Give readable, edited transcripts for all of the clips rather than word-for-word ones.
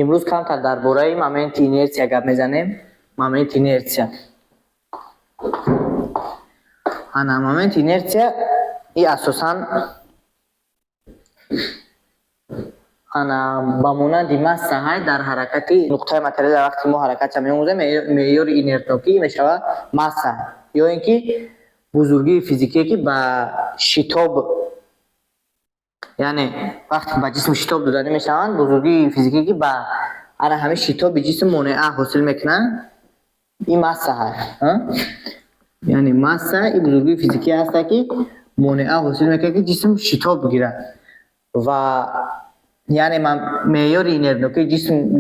Имрӯз камтар дар бораи моменти инерсия гап мезанем. Моменти инерсия. Ана, моменти инерсия и асосан ана ба монанди масса ҳай дар ҳаракати нуқтаи материалӣ. Дар вақти мо ҳаракатша меомӯзем, меъёри инертнокӣ мешавад масса ё ин ки бузургии физикие, ки ба шитоб, яъне вақте ба ҷисм шитоб доданӣ мешаванд, бузургии физикие, ки ба ана ҳамин шитоби ҷисм монеа ҳосил мекунанд, ин масса ҳай. Яъне масса ин бузургии физикие ҳаста, ки монеа ҳосил мекунад, ки ҷисм шитоб бигирад. Ва яъне меъёри инертнокии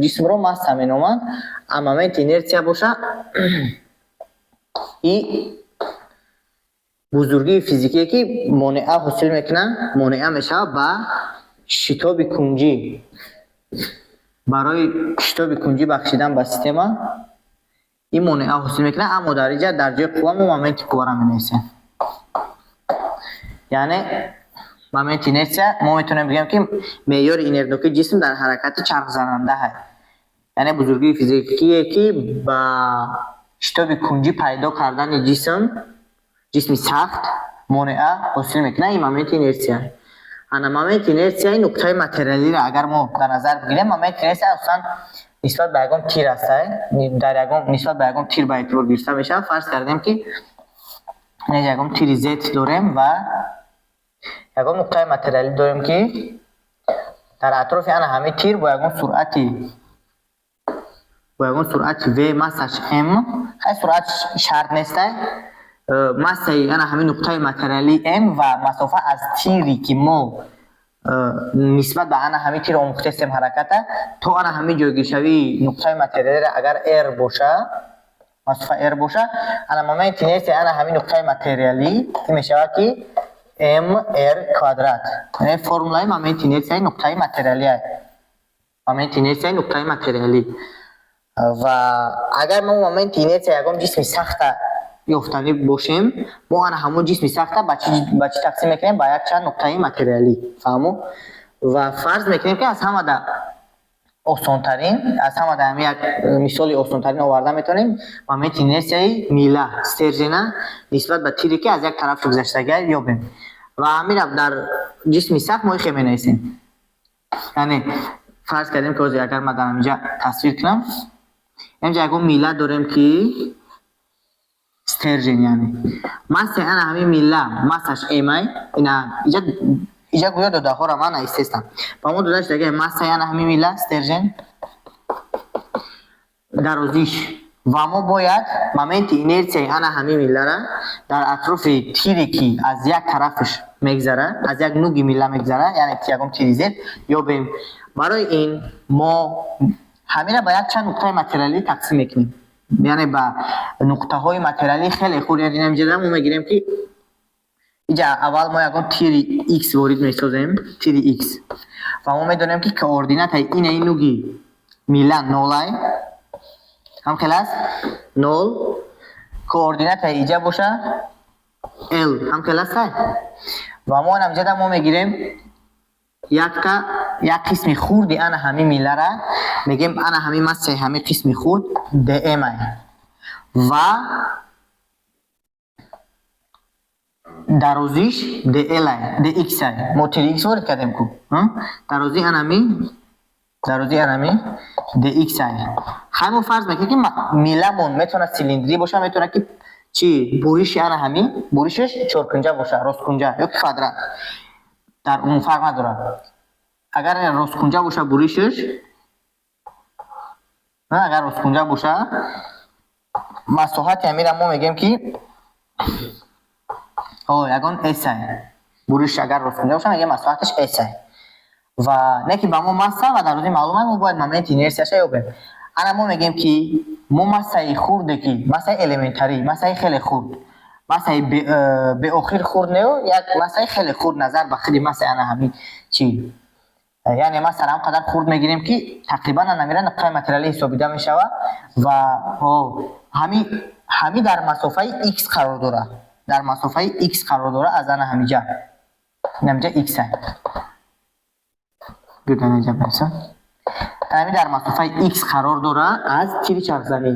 ҷисмро масса меноманд. А моменти инерсия боша, и бузургии физикие, ки монеа ҳосил мекунад, монеа мешавад ба шитоби кунҷӣ. Барои шитоби кунҷӣ бахшидан ба система ин монеа ҳосил мекунад. Аммо дар инҷа дар ҷои қувва мо моменти қувваро менависем. Яъне моменти инерсия мо метавонем бигӯем, ки меъёри инертнокии ҷисм дар ҳаракати чархзананда ҳаст, яъне бузургии физикие, ки ба шитоби кунҷӣ пайдо кардани ҷисм, ҷисми сахт, монеа ҳосил мекунад, ин моменти инерсия. Ана, моменти инерсияи нуқтаи материалиро агар мо дар назар бигирем, моменти инерсия асосан нисбат ба ягон тир аста, дар ягон нисбат ба ягон тир ба эътибор гирифта мешавад. Фарз кардем, ки ягон тири z дорем ва ягон нуқтаи материалӣ дорем, ки дар атрофи ана ҳамин тир бо ягон суръати v, массаш m, хай, суръат шарт нестай, массаи ана ҳамин нуқтаи материалӣ m ва масофа аз тире, ки мо нисбат ба ана ҳамин тир омӯхтаистем ҳараката, то ана ҳамин ҷойгиршавии нуқтаи материалиро агар r боша, масофа r боша, ана моменти инерсияи ана ҳамин нуқтаи материалӣ ин мешавад, ки mr квадрат. Яъне формулаи моменти инерсияи нуқтаи материалия, моменти инерсияи нуқтаи материалӣ. Ва агар мо моменти инерсияи ягон ҷисми сахта ёфтанӣ бошем, мо ана ҳамон ҷисми сахта ба чӣ тақсим мекунем? Ба якчанд нуқтаи материалӣ. Фаҳмо? Ва фарз мекунем, ки аз ҳамада осонтарин, аз ҳамада ҳамин як мисоли осонтарин оварда метавонем: моменти инерсияи мила, стержень а, нисбат ба тире, ки аз як тараф гузаштагиа, ёбем. Ва ҳамина дар ҷисми сахт мо ихе менависем. Яъне фарз кардем, ки ҳозир агар ман дар ҳаминҷа тасвир кунам, инҷа ягон мила дорем, ки стержень, яъне массаи ана ҳамин мила, массаш m ай. Ина иҷа гӯё додаҳоро ман навистестам. Ба мо дода шуда массаи ана ҳамин мила, стержень, дарозиш, ва мо бояд моменти инерсияи ана ҳамин милара дар атрофи тире, ки аз як тарафаш мегзара, аз як нуги мила мегзара, яъне ягон тири зер, ёбем. Барои ин мо ҳамина ба якчанд нуқтаи материалӣ тақсим мекунем, яъне ба нуқтаҳои материалии хеле хурд. Яъне инҷа мо мегирем, ки инҷа аввал мо ягон тири x ворид месозем, тири x, ва мо медонем, ки координатаи инаи нуги мила нолай, ҳам хел аст, нол. Координатаи иҷа боша l, ҳам хел аст. Ва мо инҷа мо мегирем якта як қисми хурди ана ҳамин милара, мегем ана ҳамин массаи ҳамин қисми хурд dm ва дарозиш dl, dx. Мо тири x ворид кардем ку, дарозии анами dx. Хай, мо фарз мекунем, ки миламон метавонад цилиндрӣ боша, метавонад, ки чӣ, буриши ана ҳамин буришаш чоркунҷа боша, росткунҷа ё ки квадрат, дар умум фарқ надорад. Агар росткунҷа боша буришаш, агар росткунҷа боша, масоҳати ҳамира мо мегӯем, ки ягон s. Буриш агар росткунҷа боша, мегӯем масоҳаташ s. Ва не ки ба мо масса ва дарозӣ маълум аст, мо бояд моменти инерсияша ёбем. Ана мо мегӯем, ки мо массаи хурде, ки массаи элементарӣ, массаи хеле хурд, массаи беохир хурд неу, як массаи хеле хурд назар ба худи массаи ана ҳамин чи, яъне массаро ҳам қадар хурд мегирем, ки тақрибан анамира нуқтаи материалӣ ҳисобида мешавад. Ва ҳами дар масофаи x қарор дорад, дар масофаи x қарор дорад аз ана ҳамиҷа, инамиҷа x. Гирданҷа бинависам. Ҳамин дар масофаи x қарор дорад аз тири чархзанӣ.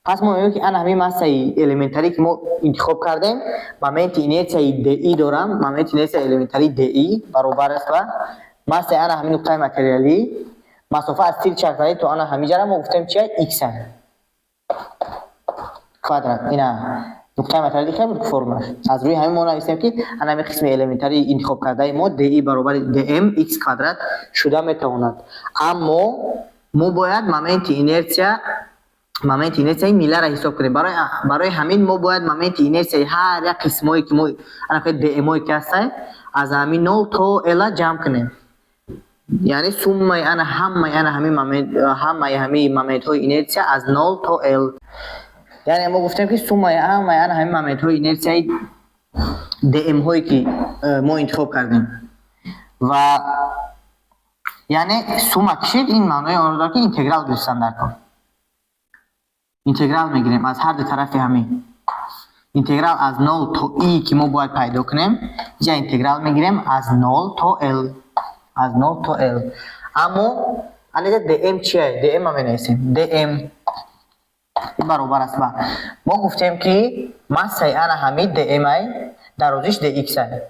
Пас мо мебинем, ки ана ҳамин массаи элементарӣ, ки мо интихоб кардем, моменти инерсияи di дорам. Моменти инерсияи элементарии di баробар аст ба массаи ана ҳамин нуқтаи материалӣ, масофа аз тири чархзанӣ то ана ҳамин ҷара мо гуфтем чия? X квадрат. Ина нуқтаи материалӣ хел буд формулаш. Аз рӯи ҳамин мо нависем, ки ана ҳамин қисми элементарии интихоб кардаи мо di баробари dm x квадрат шуда метавонад. Аммо мо бояд моменти инерсияи милларо ҳисоб кунем. Барои ҳамин мо бояд моменти инерсияи ҳар як қисмҳое, ки мо дмое ки ҳастае, аз ҳамин нол то эла ҷамъ кунем, яъне суммаи ана ҳамаи ана ҳамин момент, ҳамаи ҳамин моментҳои инерсия аз нол то л. Яъне мо гуфтем, ки суммаи ҳамаи ана ҳамин моментҳои инерсияи дмҳое, ки мо интихоб кардем, ва яъне сумма кишид, ин маънои онро дорад, ки интеграл гирифтан дар кор. Интеграл мегирем аз ҳар ду тарафи ҳамин. Интеграл аз нол то и, ки мо бояд пайдо кунем, инҷа интеграл мегирем аз нол то л, аз нол то л. Аммо анаҷа dm чия? Dm ма менависем. Dm баробар аст ба, мо гуфтем, ки массаи ана ҳамин dm ай, дарозиш dx ай.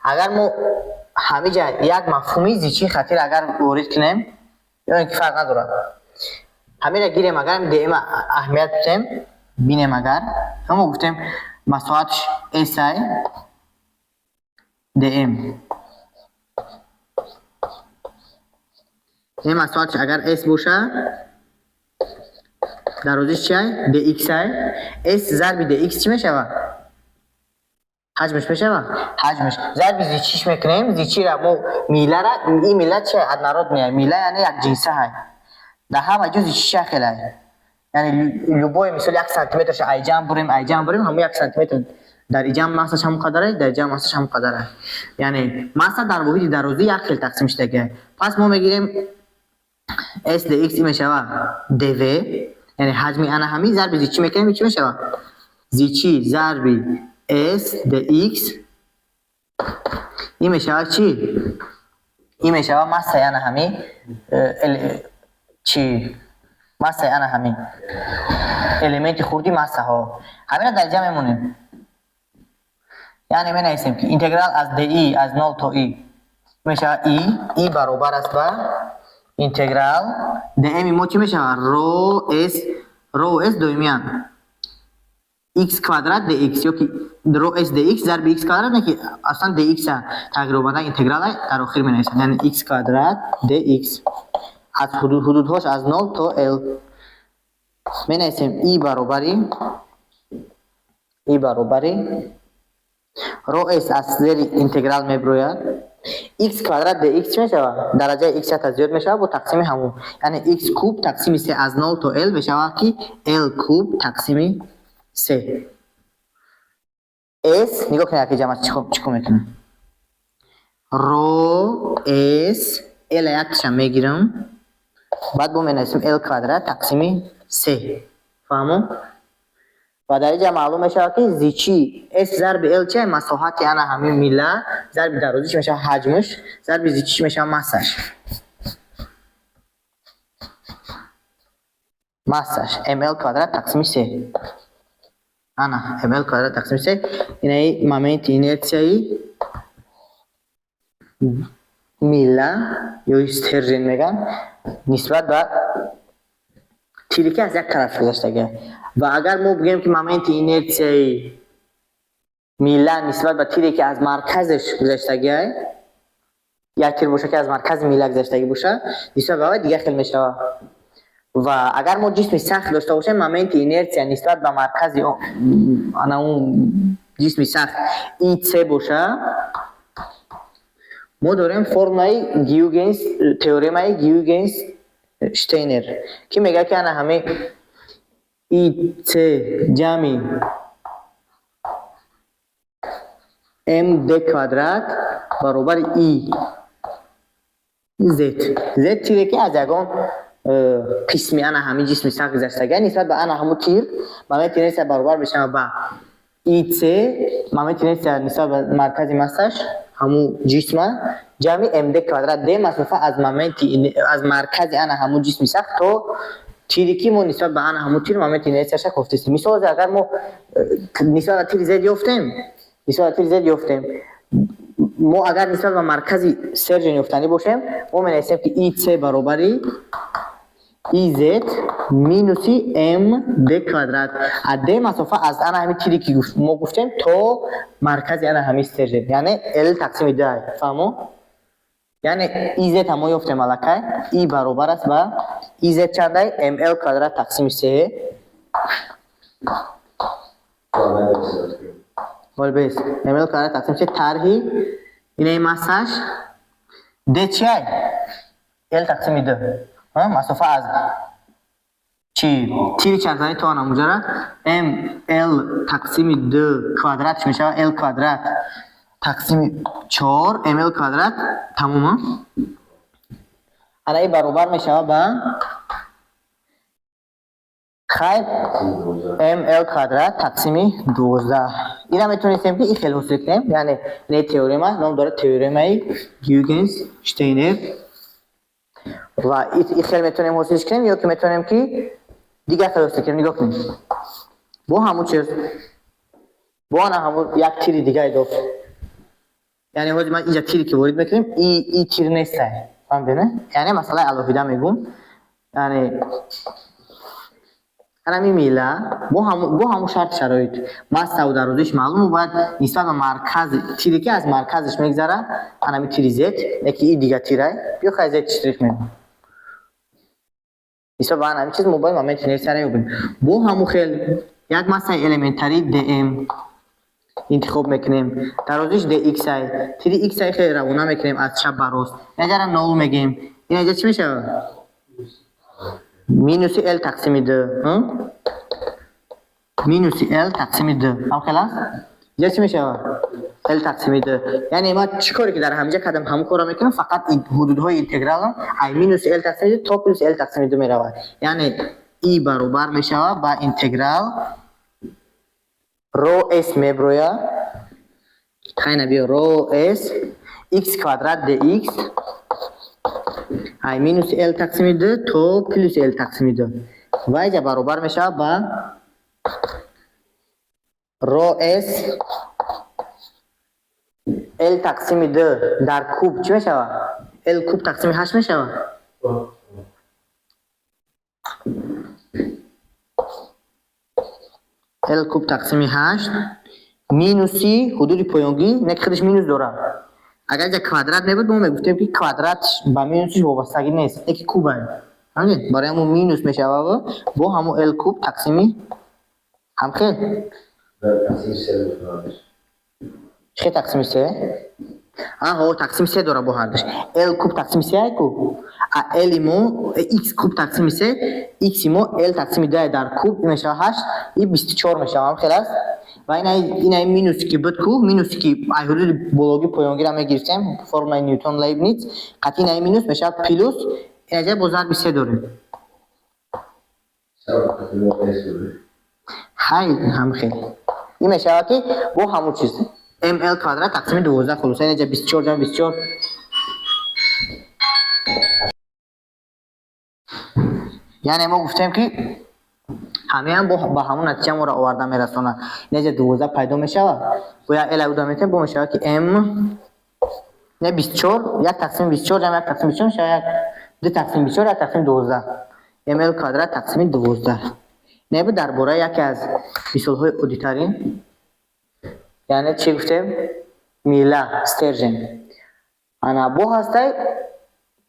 Агар мо ҳамиҷа як мафҳуми зичии хатир агар ворид кунем, ё ин ки фарқ надорад, ҳамира гирем, агар dm аҳамият бидем, бинем, агар мо гуфтем масоҳатш s ай dm, ин масоҳатш агар s боша, дарозиш чиай? Dx ай. S зарби dx чӣ мешавад? Ҳаҷмаш мешавад. Ҳаҷмаш зарби зичиш мекунем. Зичира мо милара, ин мила чи однородная мила, яъне якҷинса ҳай. Дар ҳама ҷо зичиш як хелай, яъне любой, мисол, 1 сантиметрша айҷам бурем, айҷам бурем, ҳамон 1 сантиметр дар иҷам массаш ҳамон қадарай, дар иҷам массаш ҳамон қадарай. Яъне масса дар воҳиди дарозӣ як хел тақсим шудагиай. Пас мо мегирем s dx мешавад dv, яъне ҳаҷми ана ҳамин зарби зичӣ мекунем, чӣ мешавад? Зичӣ зарби s dx ин мешавад чӣ? Ин мешавад массаи ана ҳамин чӣ, массаи ана ҳамин элементи хурди массаҳо. Ҳамина дар ҷа мемонем, яъне менависем, ки интеграл аз di аз нол то и мешавад и, и баробар аст ба интеграл dm мо чӣ мешавад? Ро s, ро s доимиянд, x квадрат dx ё ки ро s dx зарби x квадрат, не ки аслан dx тағйирёбанда интеграл дар охир менависем, яъне x квадрат dx аз ҳудудҳош аз нол то l. Менависем и баробари ро s аз зери интеграл мебирояд, x квадрат dx чӣ мешавад? Дараҷаи x ята зиёд мешавад бо тақсими ҳамон, яъне x куб тақсими се аз нол то l мешавад, ки l куб тақсими се. S нигоҳ кунед, яке ҷамъ чӣ кор мекунад. Ро s l якташа мегирам, баъд бо менависем l квадрат тақсими се. Фаҳмо? Ва дар инҷа маълум мешавад, ки зичӣ s зарби l чи? Масоҳати ана ҳамин мила зарби дарозиш мешавад ҳаҷмаш, зарби зичиш мешавад массаш ml квадрат тақсими се. Ана ml квадрат тақсими се, инаи моменти инерсияи мила ё стержень меган нисбат ба тире, ки аз як тараф гузаштага. Ва агар мо бигӯем, ки моменти инерсияи мила нисбат ба тире, ки аз марказаш гузаштагиай, як тир боша, ки аз маркази мила гузаштагӣ боша, нисбат ба вай дигар хел мешавад. Ва агар мо ҷисми сахт дошта бошем, моменти инерсия нисбат ба маркази ана он ҷисми сахт ИЦ боша, мо дорем формулаи Гюйгенс, теоремаи Гюйгенс Штейнер, ки мегӯяд, ки ана ҳамин ИЦ ҷамъи МД квадрат баробари И Z. Z тире, ки аз ягон қисми ана ҳамин ҷисми сахт гузаштага, нисбат ба ана ҳамун тир моменти инерсия баробар мешавад ба ИЦ, моменти инерсия нисбат ба маркази массаш. ҳамун ҷисма ҷамъи md квадрат d масофа аз моменти аз маркази ана ҳамун ҷисми сахт то тире ки мо нисбат ба ана ҳамун тир моменти инерсияша кофтестем. Мисол, агар мо нисбат ба тири z ёфтем, нисбат ба тири z ёфтем, мо агар нисбат ба маркази стержень ёфтанӣ бошем, мо менависем, ки ИЦ баробари ИЗ минуси МД квадрат, а d масофа аз ана ҳамин тире ки мо гуфтем то маркази ана ҳамин стержень, яъне L тақсими д. Фаҳмо? Яъне ИЗ мо ёфтем аллакай. И баробар аст ба ИЗ чандай? МЛ квадрат тақсими се. Бес МЛ квадрат тақсими се тарҳи инаи массаш d чиай? L тақсими д, масофа аз чи тири чархзанӣ то анамуҷара м л тақсими д квадрат чӣ мешавад? Л квадрат тақсими чор мл квадрат. Тамом. Ана и баробар мешавад ба, хайр, мл квадрат тақсими 12. Ира метавонистем, ки и хел ҳосил кунем, яъне не теорема ном дорад, теоремаи Гюгенс Штейнер, ва и хел метавонем ҳосилш кунем ё ки метавонем, ки дигар хел ҳосил кунем. Нигоҳ кунем, бо ҳамун чиз, бо ана ҳамун як тири дига идоф, яъне ҳозир ман инҷа тире ки ворид мекунем, и тир нестай, фаҳмидед, не? Яъне масъалаи алоҳида мегӯм, яъне анами мила бо ҳамун шарти шароит, массаву дарозиш маълум, бояд нисбат ба маркази тире ки аз марказаш мегзарад, анами тири зет, яки и дига тирай, биё хай, зет штрих мегӯм, нисбат ба ҳамин чиз мо бояд моменти инерсияро ёбем. Бо ҳамун хел як массаи элементарии dm интихоб мекунем, дарозиш dx, ай тири x ай хеле равона мекунем аз чап ба рост, инаҷара нол мегем, инаҷа чӣ мешавад? Минуси l тақсими д, минуси l тақсими д. Ҳам хел аст, иҷа чӣ мешавад? L тақсими д. Яъне ман чӣ коре ки дар ҳаминҷа кардам, ҳамон корро мекунам, фақат ҳудудҳои интегралам ай минуси l тақсими д то плюс l тақсими д меравад. Яъне и баробар мешавад ба интеграл ро с меброяд, хайна биё, ро с x квадрат dx ай минуси l тақсими д то плюс l тақсими д, ва иҷа баробар мешавад ба ро с l тақсими д дар куб. Чӣ мешавад? L куб тақсими ҳашт мешавад. L куб тақсими ҳашт минуси ҳудуди поёнгӣ, не ки худаш минус дорад. Агар иҷа квадрат мебуд, мо мегуфтем, ки квадрат ба минусиш вобастагӣ нест, не ки куб ай, фаҳмидед? Барои ҳамун минус мешавад, бо ҳамун l куб тақсими ҳамхел. Чӣ тақсими се? Аҳо, тақсими се дора, бо ҳардуш l куб тақсими се ай ку, а l мо x куб тақсими се, x мо l тақсими д дар куб мешавад ҳашт, и 24 мешавад. Ҳамхел аст. Ва инаи минусе ки буд ку, минусе ки ай ҳудуди бологи поёнгира мегирифтем, формулаи Ньютон Лейбниц, қатъи инаи минус мешавад плюс, инаҷа бо зарби се дорем. Хай, ҳамхел ин мешавад, ки бо ҳамун чиз ml квадрат тақсими 12. Хулоса, инаҷа 24 ҷамъ 24. Яъне мо гуфтем, ки ҳамеам ба ҳамон натиҷа моро оварда мерасонад. Инаҷа 12 пайдо мешавад, бо як л уда метем, бо мешавад, ки м не 24, як тақсими 24 ҷамъ як тақсими 24 мешавад як, ду тақсими 24, як тақсими 12, ml квадрат тақсими 12. Не буд дар бораи яке аз мисолҳои оддитарин, яъне чӣ гуфтем? Мила, стержень. Ана бо ҳастай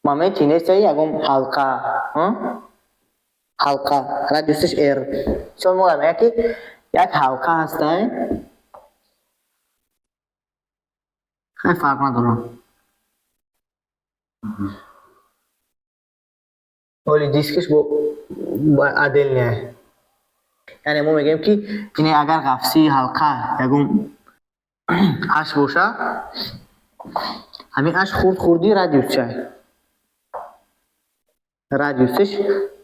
моменти инерсияи ягон ҳалқа, ҳалқа радиусаш r. Мисол, мо мегӯяд, ки як ҳалқа ҳастай, хеле фарқ надорад. Оли дискаш бо отдельная, яъне мо мегӯем, ки ине агар ғафсии ҳалқа ягон аш боша, ҳамин аш хурд хурди радиусча, радиусш,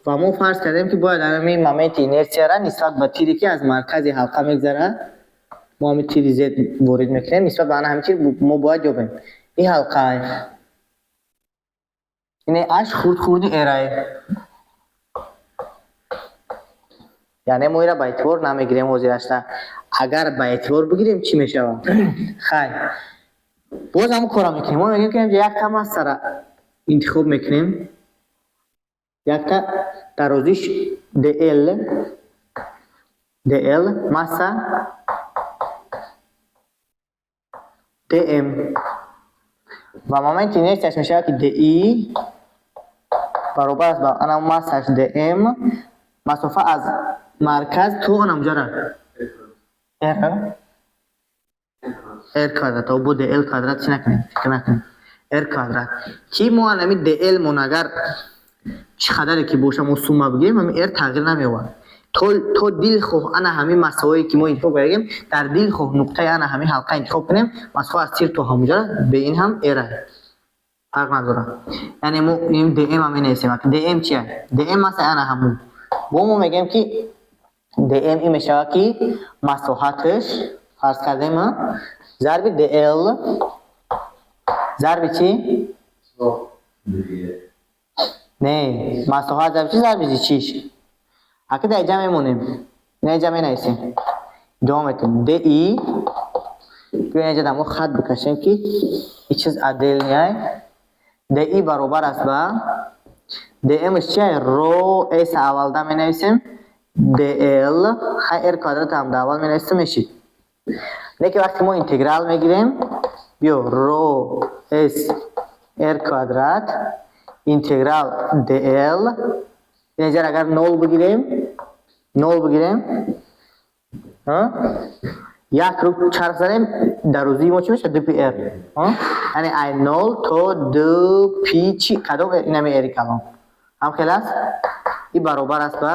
ва мо фарз кардем, ки бояд ҳамин моменти инерсияра нисбат ба тире, ки аз маркази ҳалқа мегзарад. Мо ҳамин тири Z ворид мекунем, нисбат ба ана ҳамин тир мо бояд ёбем. Ин ҳалқае. Ине H хурд хурди R-ае. Яъне мо инро ба эътибор намегирем ҳозирашта. Агар ба эътибор бигирем, чӣ мешавад? Хай. Боз ҳамон корро мекунем. Мо мегӯем, ки инҷа якта массара интихоб мекунем. Якта дарозиш DL, DL масса DM ва моменти инерсияш мешавад, ки DI баробар аст ба ана массаш DM, масофа аз марказ то анамҷара R, R квадрат. Бо DL квадрат чӣ накунем, фикр накунем, R квадрат, ки мо анами DL мон агар чӣ қадаре ки боша, мо сумма бигирем, ҳамин R тағйир намеёбад. То дилхоҳ ана ҳамин массаҳое, ки мо интихоб кардем, дар дилхоҳ нуқтаи ана ҳамин ҳалқа интихоб кунем, масофа аз тир то ҳамуҷара бе ин ҳам R фарқ надорад. Яъне мо ин DM ҳам менависем. DM чия? DM масса ана ҳамун. Бо мо мегӯем, ки DM ин мешавад, ки масоҳаташ фарз кардем зарби DL зарби чӣ? Не, масоҳат зарби чӣ? Зарби чиш. Аки дар инҷа мемонем, ина инҷа менависем, идома метем. DI биё, инҷа дар мо хат бикашем, ки ин чиз отдельный. DI баробар аст ба DM-ш чия? Ро S аввалда менависем, DL, хай, R квадрат ҳам дар аввал менависем, мешид. Леки вақте мо интеграл мегирем, биё, ро S R квадрат интеграл DL, инҷа агар нол бигирем, нол бигирем, як круг чарх занем, дарозии мо чӣ мешавад? Ду пи R. Яъне ай нол то ду пи чи кадом? Инами R калон ҳам хел аст. И баробар аст ба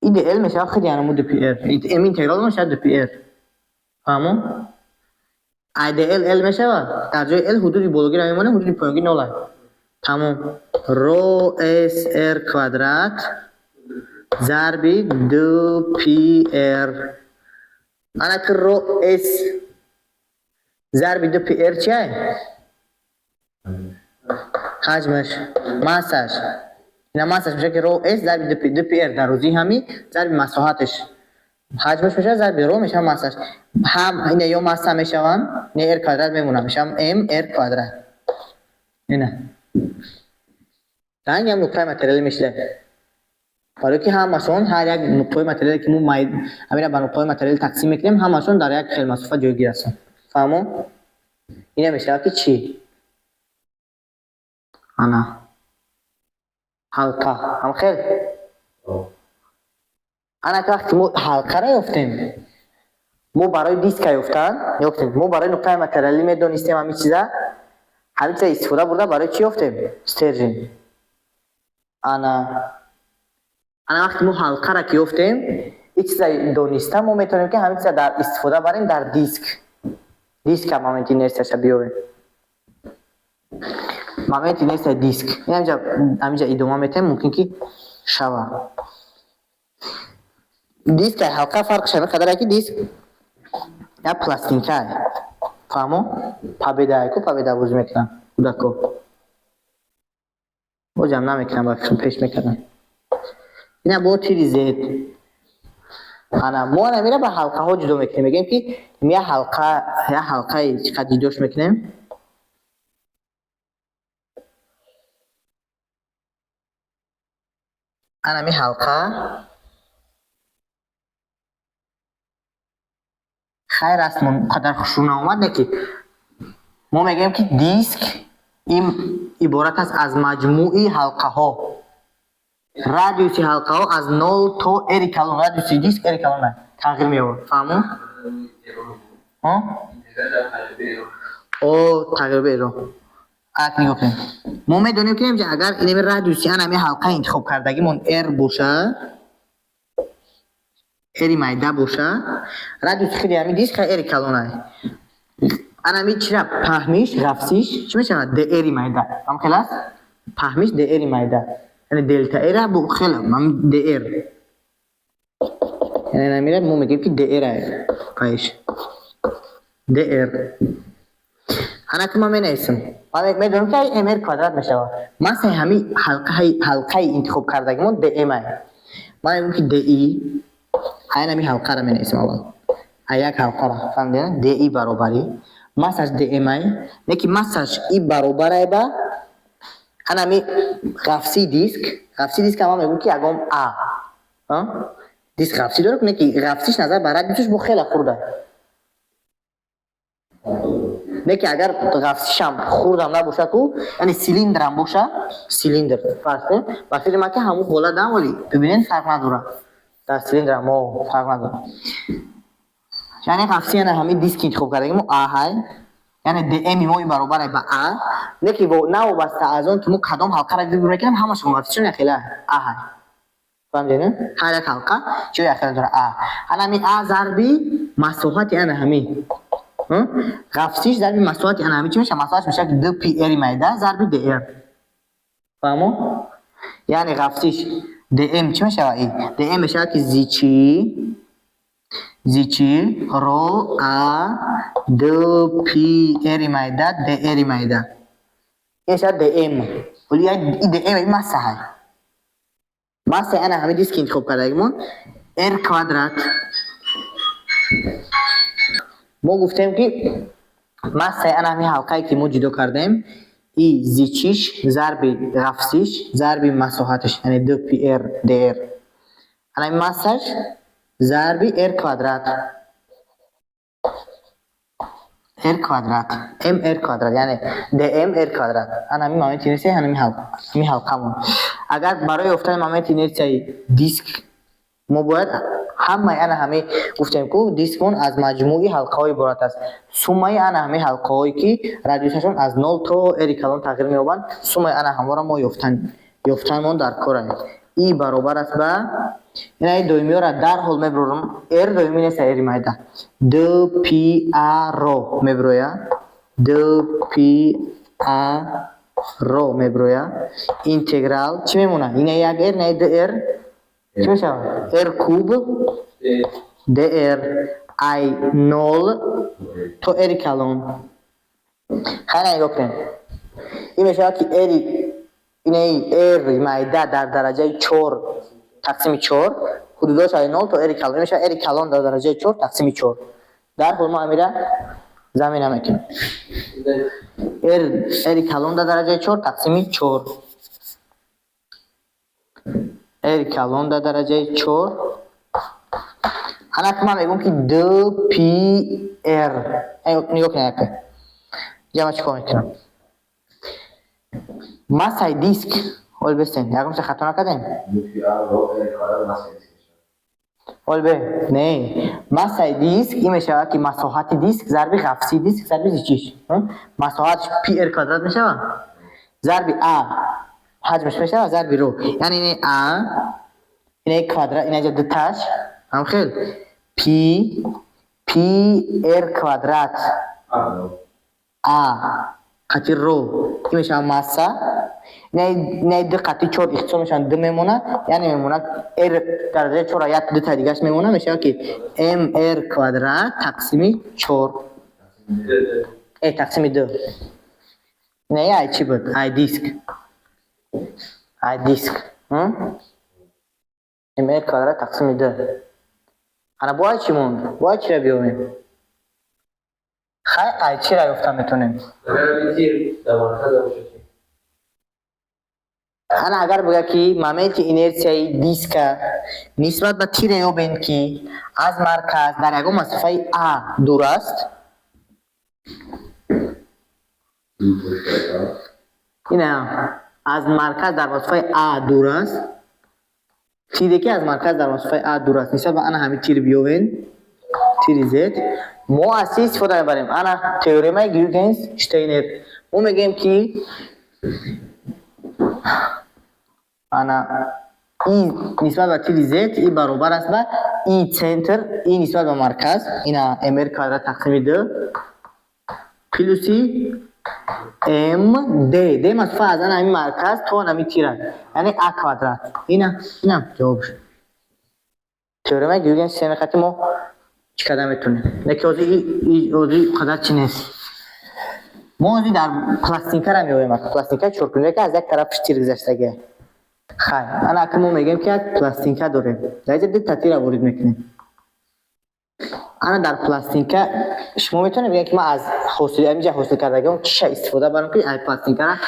и DL мешавад худи ҳамун ду пи R. М интеграл мешавад ду пи R. Фаҳмо? Ай DL L мешавад, дар ҷои L ҳудуди бологиро мемонем, ҳудуди поёнгӣ нол аст. Тамом. Ро S R квадрат зарби ду пи R. Ана ки ро S зарби ду пи R чия? Ҳаҷмаш, массаш. Ина массаш мешавад, ки ро S зарби ду пи R, дарозии ҳами зарби масоҳаташ ҳаҷмаш мешавад, зарби ро мешавад массаш. Ҳам ина ё масса мешаванд, ина R квадрат мемонад, мешавад M R квадрат. Ина ранги ҳам нуқтаи материалӣ мешида, барои ки ҳамашон, ҳар як нуқтаҳои материале, ки мо ҳамина ба нуқтаҳои материалӣ тақсим мекунем, ҳамашон дар як хел масофа ҷойгир ҳастанд. Фаҳмо? Ина мешавад, ки чӣ? Ана ҳалқа ҳам хел. Ана ки вақте мо ҳалқаро ёфтем, мо барои диска ёфтан ёфтем. Мо барои нуқтаи материалӣ медонистем ҳамин чиза, ҳамин чиза истифода бурда барои чӣ ёфтем? Стержень. Ана вақте мо ҳалқаро ки ёфтем, ин чиза дониста мо метавонем, ки ҳамин чиза дар истифода барем дар диск. Диска моменти инерсияша биёбем, моменти инерсияи диск. Ҳаминҷа идома метаҳем, мумкин ки шава. Диск ҳалқа фарқш ҳамин қадаре, ки диск як пластинкае. Фаҳмо? Победа ку, победа бозӣ мекунанд кӯдако, бозиам намекунам, ба пеш мекардам. Ина бо тири Z. Ана мо ана ба ҳалқаҳо ҷудо мекунем, мегӯем, ки як ҳалқа, як ҳалқаи чӣ қадр ҷудош мекунем. Анами ҳалқа, хайр, расмон қадар хушрӯ наомад, не ки мо мегӯем, ки диск ин иборат аст аз маҷмӯи ҳалқаҳо. Радиуси ҳалқаҳо аз нол то R калон, радиуси диск R калон тағйир меёбад. Фаҳмо? О, тағйирёби эро. Ак нигоҳ кунед, мо медонем, ки инҷа агар инами радиуси анами ҳалқаи интихоб кардагимон R боша, R майда боша, радиуси худи ҳамин диск R калонае. Анами чира паҳмиш, ғафсиш чӣ мешавад? Dr майда. Ҳам хел аст, паҳмиш dr майда, яъне делта R бо хел ҳам dr. Яъне намира мо мегӯем, ки dr паиш dr. Ана ки ман менависам, ман медонам, ки mr квадрат мешавад. Массаи ҳамин ҳалқаи интихоб кардагимон dm ай. Ман мегӯям, ки di, айн ҳамин ҳалқаро менависам аввал, а як ҳалқаро фаҳмидед. Di баробари массаш dm ай, не ки массаш и баробарай ба ана ҳами ғафсии диск. Ғафсии диск ман мегӯям, ки ягон а диск ғафсӣ дорад, не ки ғафсиш назар ба радиусаш бо хеле хурда, не ки агар ғафсишам хурдам набошад ку, яъне силиндрам боша, силиндр фарз кунем, ба фикри ман, ки ҳамун ҳолат дам, вале бибинед, фарқ надорад, дар силиндрам о фарқ надорад. Яъне ғафси яъне ҳамин диски интихоб кардагӣ мо а ҳай, яъне dm мо баробар ба а, не ки навобаста аз он ки мо кадом ҳалқаро выбор мекунем, ҳамашон ғафсишон якхела а ҳай. Фаҳмидед? Ҳар як ҳалқа чиё якхела дорад, а. Ана ҳамин а зарби масоҳати ана ҳамин ғафсиш зарби масоҳати ана ҳамин чӣ мешавад? Масоҳатш мешавад д пи r майда зарби dr. Фаҳмо? Яъне ғафсиш dm чӣ мешавад? И dm мешавад, ки зичӣ ро а д пи r майда dr майда. Ин мешавад dm. Вале и dm и масса ҳай, массаи ана ҳамин диски интихоб кардагимон r квадрат. Мо гуфтем, ки массаи ана ҳамин ҳалқае, ки мо ҷудо кардем, и зичиш зарби ғафсиш зарби масоҳаташ, яъне д пи r dr, ана ҳамин массаш зарби r квадрат, r квадрат, m r квадрат, яъне dm r квадрат. Ана ҳамин моменти инерсияи ҳамин ҳалқамон. Агар барои ёфтани моменти инерсияи диск мо бояд ҳамаи ана ҳамин, гуфтем ку, дискмон аз маҷмӯи ҳалқаҳо иборат аст, суммаи ана ҳамин ҳалқаҳое, ки радиусашон аз нол то ри калон тағйир меёбанд, суммаи ана ҳамонро мо ёфтанмон дар кор аст. И баробар аст ба инаи доимиёра дарҳол мебурорам. R доимӣ нест, ри майда д пи а ро мебирояд, д пи а ро мебирояд. Интеграл чӣ мемонад? Ина як r, ина д r, чӣ мешавад? R куб dr ай нол то ри калон. Хайр, нигоҳ кунем, ин мешавад, ки ри инаи r майда дар дараҷаи чор тақсими чор, ҳудудош ай нол то ри калон, ин мешавад ри калон дар дараҷаи чор тақсими чор. Дарҳол мо амира замина мекунем: r ри калон дар дараҷаи чор тақсими чор, r калон дар дараҷаи чор. Ана ман мегӯям, ки д пи r. Нигоҳ кунед, яка ҷама чӣ кор мекунам? Массаи диск, ҳол бестен, ягонча хато накардем? Ҳол бе, не, массаи диск ин мешавад, ки масоҳати диск зарби ғафсии диск зарби зичиш. Масоҳатш пи r квадрат мешавад, зарби а ҳаҷмаш мешавад, зарби ро. Яъне ин а, ина квадрат, инаҷа дуташ ҳамхел пи пи r квадрат а қати ро, ин мешавад масса. Инаи ду қати чор ихтисор мешаванд, ду мемонад, яъне мемонад r дараҷаи чора, як дута дигаш мемонад, мешавад, ки mr квадрат тақсими чор, тақсими ду. Инаи ай чӣ буд? Ай диск, ай диск mr квадрат тақсими ду. Ана бо ай чӣ монд? Бо ай чиро биёбем? Хай, ай чиро ёфта метавонем? Агар тир дар марказ бошад чӣ? Ана агар бигӯяд, ки моменти инерсияи диска нисбат ба тире ёбем, ки аз марказ дар ягон масофаи а дур аст, ина аз марказ дар масофаи а дур аст, тире, ки аз марказ дар масофаи а дур аст, нисбат ба ана ҳамин тир биёбем, тири з, мо аз чӣ истифода мебарем? Ана теоремаи Гюйгенс Штейнер. Мо мегӯем, ки ана и нисбат ба тири з и баробар аст ба и центр, и нисбат ба марказ, ина mr квадрат тақсими д, плюси м д. Д масофа аз ана ҳамин марказ то ана ҳамин тира, яъне а квадрат. Ина ҷавобш. Теоремаи Гюйгенс хати мо чӣ карда метавонем? Не ки ҳозир қадар чӣ нест. Мо ҳозир дар пластинкара меоем, пластинкаи чоркунҷа, ки аз як тарафаш тир гузаштагия. Хай, ана ака, мо мегӯем, ки як пластинка дорем. Дар инҷа дута тира ворид мекунем. Ана дар пластинка шумо метавонед бигӯед, ки ман аз ҳосил инҷа ҳосил кардагиам чиша истифода барам, ки ай пластинкара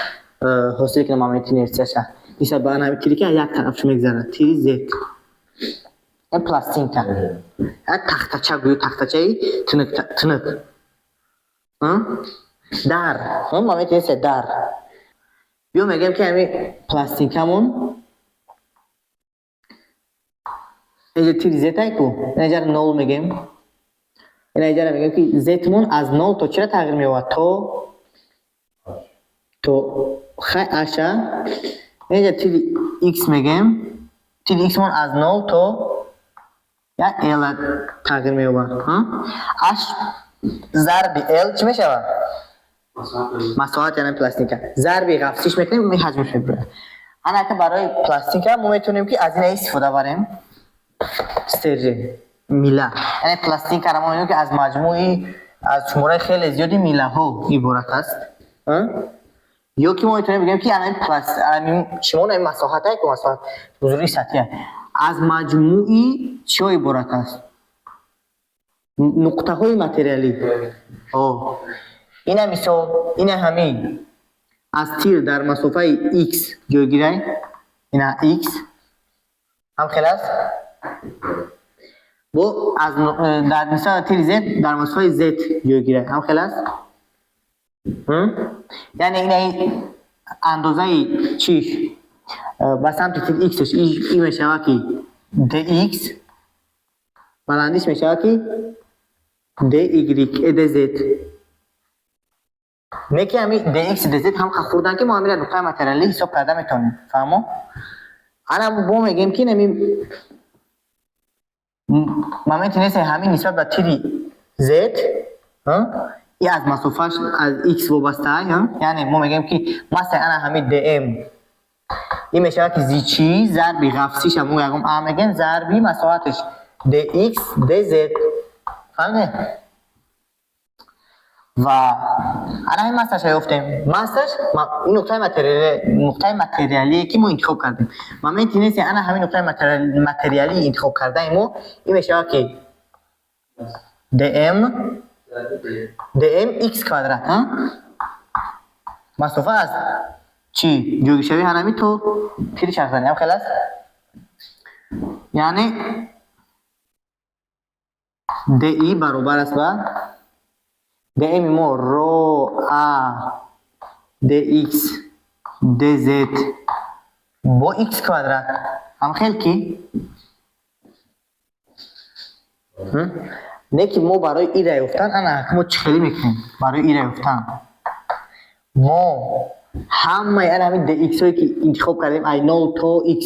ҳосил кунам моменти инерсияша нисбат ба ана ҳамин тире, ки аз як тарафаш мегузарад, тири Z. Ин пластинка як тахтача, гӯё тахтачаи тунук тунук дар моменти инерсия дар биё мегӯем, ки ҳамин пластинкамон инҷа тири Z ай ку, инҷа нол мегӯем, инҷара мегӯем, ки Z-мон аз нол то чира тағйир меёбад? То хай аша. Инҷа тири X мегӯем, тири X-мон аз нол то як L тағйир меёбад. H зарби L чӣ мешавад? Масоҳат, яъне пластинка. Зарби ғафсиш мекунем, ҳаҷмаш мебурад. Ана ака, барои пластинка мо метавонем, ки аз ина истифода барем, стержень, мила. Яъне пластинкаро мо мебинем, ки аз маҷмӯи аз шумораи хеле зиёди милаҳо иборат аст. Ё ки мо метавонем бигӯем, ки чимон ами масоҳатае ку, масоҳат бузурги сатҳия аз маҷмӯи чиҳо иборат аст? Нуқтаҳои материалӣ. Ина мисол, ина ҳамин аз тир дар масофаи x ҷойгирай, ина x ҳам хел аст, бо аз дар мисол тири z дар масофаи z ҷойгирай, ҳам хел аст. Яъне ина андозаи чиш ба самти тир x-ш и мешавад, ки dx, баландиш мешавад, ки dy, dz. Не ки ҳами dx, dz ҳам хурдан, ки мо ҳамира нуқтаи материалӣ ҳисоб карда метавонем. Фаҳмо? Ана бо мегӯем, ки ҳами моменти инерсияи ҳамин нисбат ба тири z и аз масофааш аз x вобаста. Яъне мо мегӯем, ки массаи ана ҳами dm ин мешавад, ки зичӣ зарби ғафсиша, мо ягон а мегӯем, зарби масоҳаташ dx dz. Фаҳмидед? Ва ана ҳамин массаша ёфтем. Массаш ин нуқтаи материалие, ки мо интихоб кардем. Моменти инерсияи ана ҳамин нуқтаи материалии интихоб кардаи мо ин мешавад, ки dm x квадрат, масофа аз чӣ ҷойгиршавии ҳанами то тири чархзанӣ, ҳам хел аст. Яъне di баробар аст ба dm мо ро а dx dz бо x квадрат, ҳам хел ки не, ки мо барои ира ёфтан, ана мо чӣ хелӣ мекунем? Барои ира ёфтан мо ҳамаи ана ҳамин dx-ҳое, ки интихоб кардем, ай нол то x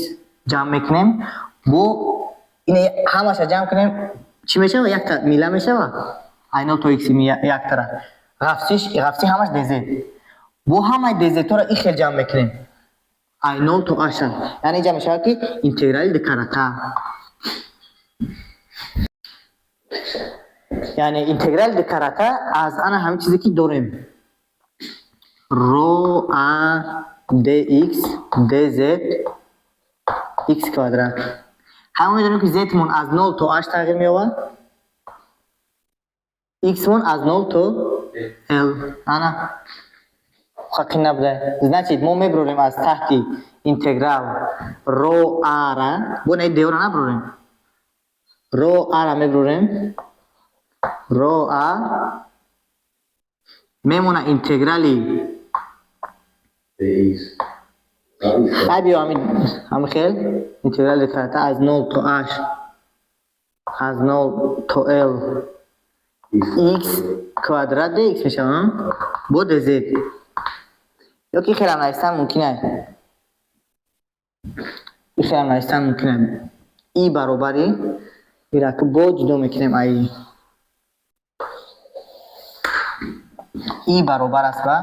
ҷамъ мекунем, бо ина ҳамаша ҷамъ кунем, чӣ мешавад? Якта мила мешавад, ай нол то x яктара ғафсиш, ғафси ҳамаш dz. Бо ҳамаи dz-ҳоро ин хел ҷамъ мекунем, ай нол то аша. Яъне инҷа мешавад, ки интеграли дукарата, яъне интеграли дукарата аз ана ҳамин чизе, ки дорем, ро а dx dz x квадрат. Ҳама медонем, ки z-мон аз нол то h тағйир меёбад, x-мон аз нол то l. Ана ҳаққи набуда. Значит, мо мебурорем аз таҳти интеграл ро а-ра, бо на d-ро набурорем, ро а-ра мебурорем, ро а мемона, интеграли dx. Хай, биё, ҳамин хел интеграли карата аз нол то h, аз нол то l x квадрат dx мешавад бо dz. Ё ки хелам навистан мумкин аст, и хелам навистан мумкин аст. И баробари ира ки бо ҷудо мекунем, ай и баробар аст ба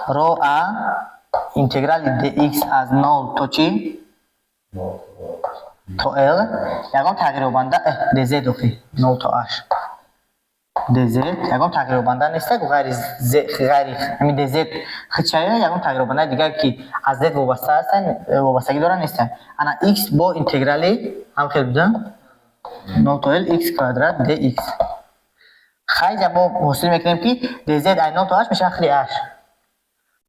ро а интеграли dx аз нол то чӣ? То L ягон тағйирёбанда dz охи 0 то h dz ягон тағйирёбанда нест, ғайри ғайри ҳамин dz хичая, ягон тағйирёбандаи дигар, ки аз z вобаста ҳастанд, вобастагӣ доранд, нестанд. Ана x бо интеграли ҳам хел буда 0 то l x квадрат dx. Хайҷа мо ҳосил мекунем, ки dz ай 0 то h мешавад хли h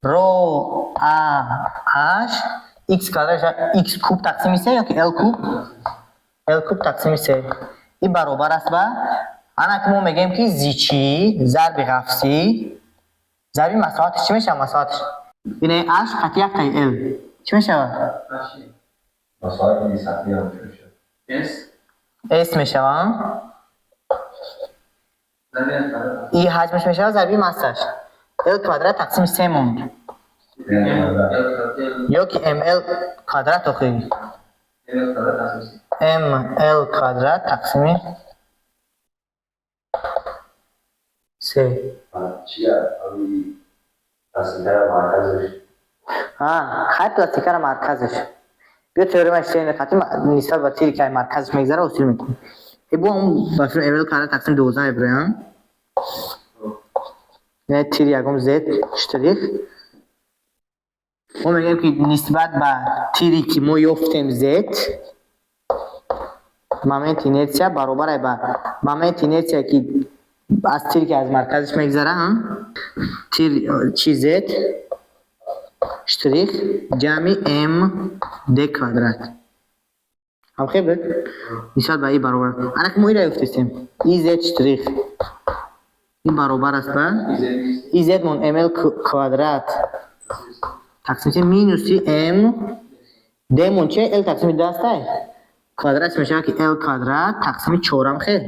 ро a h x квадрат мешавад x куб тақсими се ё ки l куб, l куб тақсими се. И баробар аст ба, ана ки мо мегӯем, ки зичӣ зарби ғафсӣ зарби масоҳатиш чӣ мешавад? Масоҳатиш ине h қати яктаи l чӣ мешавад? Масоҳати сатҳӣ ҳам чӣ мешавад? S. S мешавад. Зарби L квадрат. И ҳаҷмаш мешавад зарби массаш, l квадрат тақсими се монд. M L квадрат L. Ё ки ml квадрат охи. M L квадрат тақсими се. Ml квадрат тақсими се. Чия ами пластикара марказаш? Хай, пластикара марказаш биё, теорема Штерни қати нисбат ба тире, ки ай марказаш мегзара, ҳосил мекунем. Э, бо он ба филм ml квадрат тақсими 12 мебироям. Яъне тири ягон z штрих, мо мегӯем, ки нисбат ба тире, ки мо ёфтем z, момент инерсия баробар ай ба момент инерсия, ки аз тире, ки аз марказаш мегзара, тир чи z штрих ҷамъи m d квадрат ҳамхел буд, нисбат ба и баробар. Ана ки мо ира ёфтестем, и z штрих и баробар аст ба и z мон ml квадрат тақсими се минуси m d мон чи l тақсими ду астай, квадрат мешавад, ки l квадрат тақсими чорам хел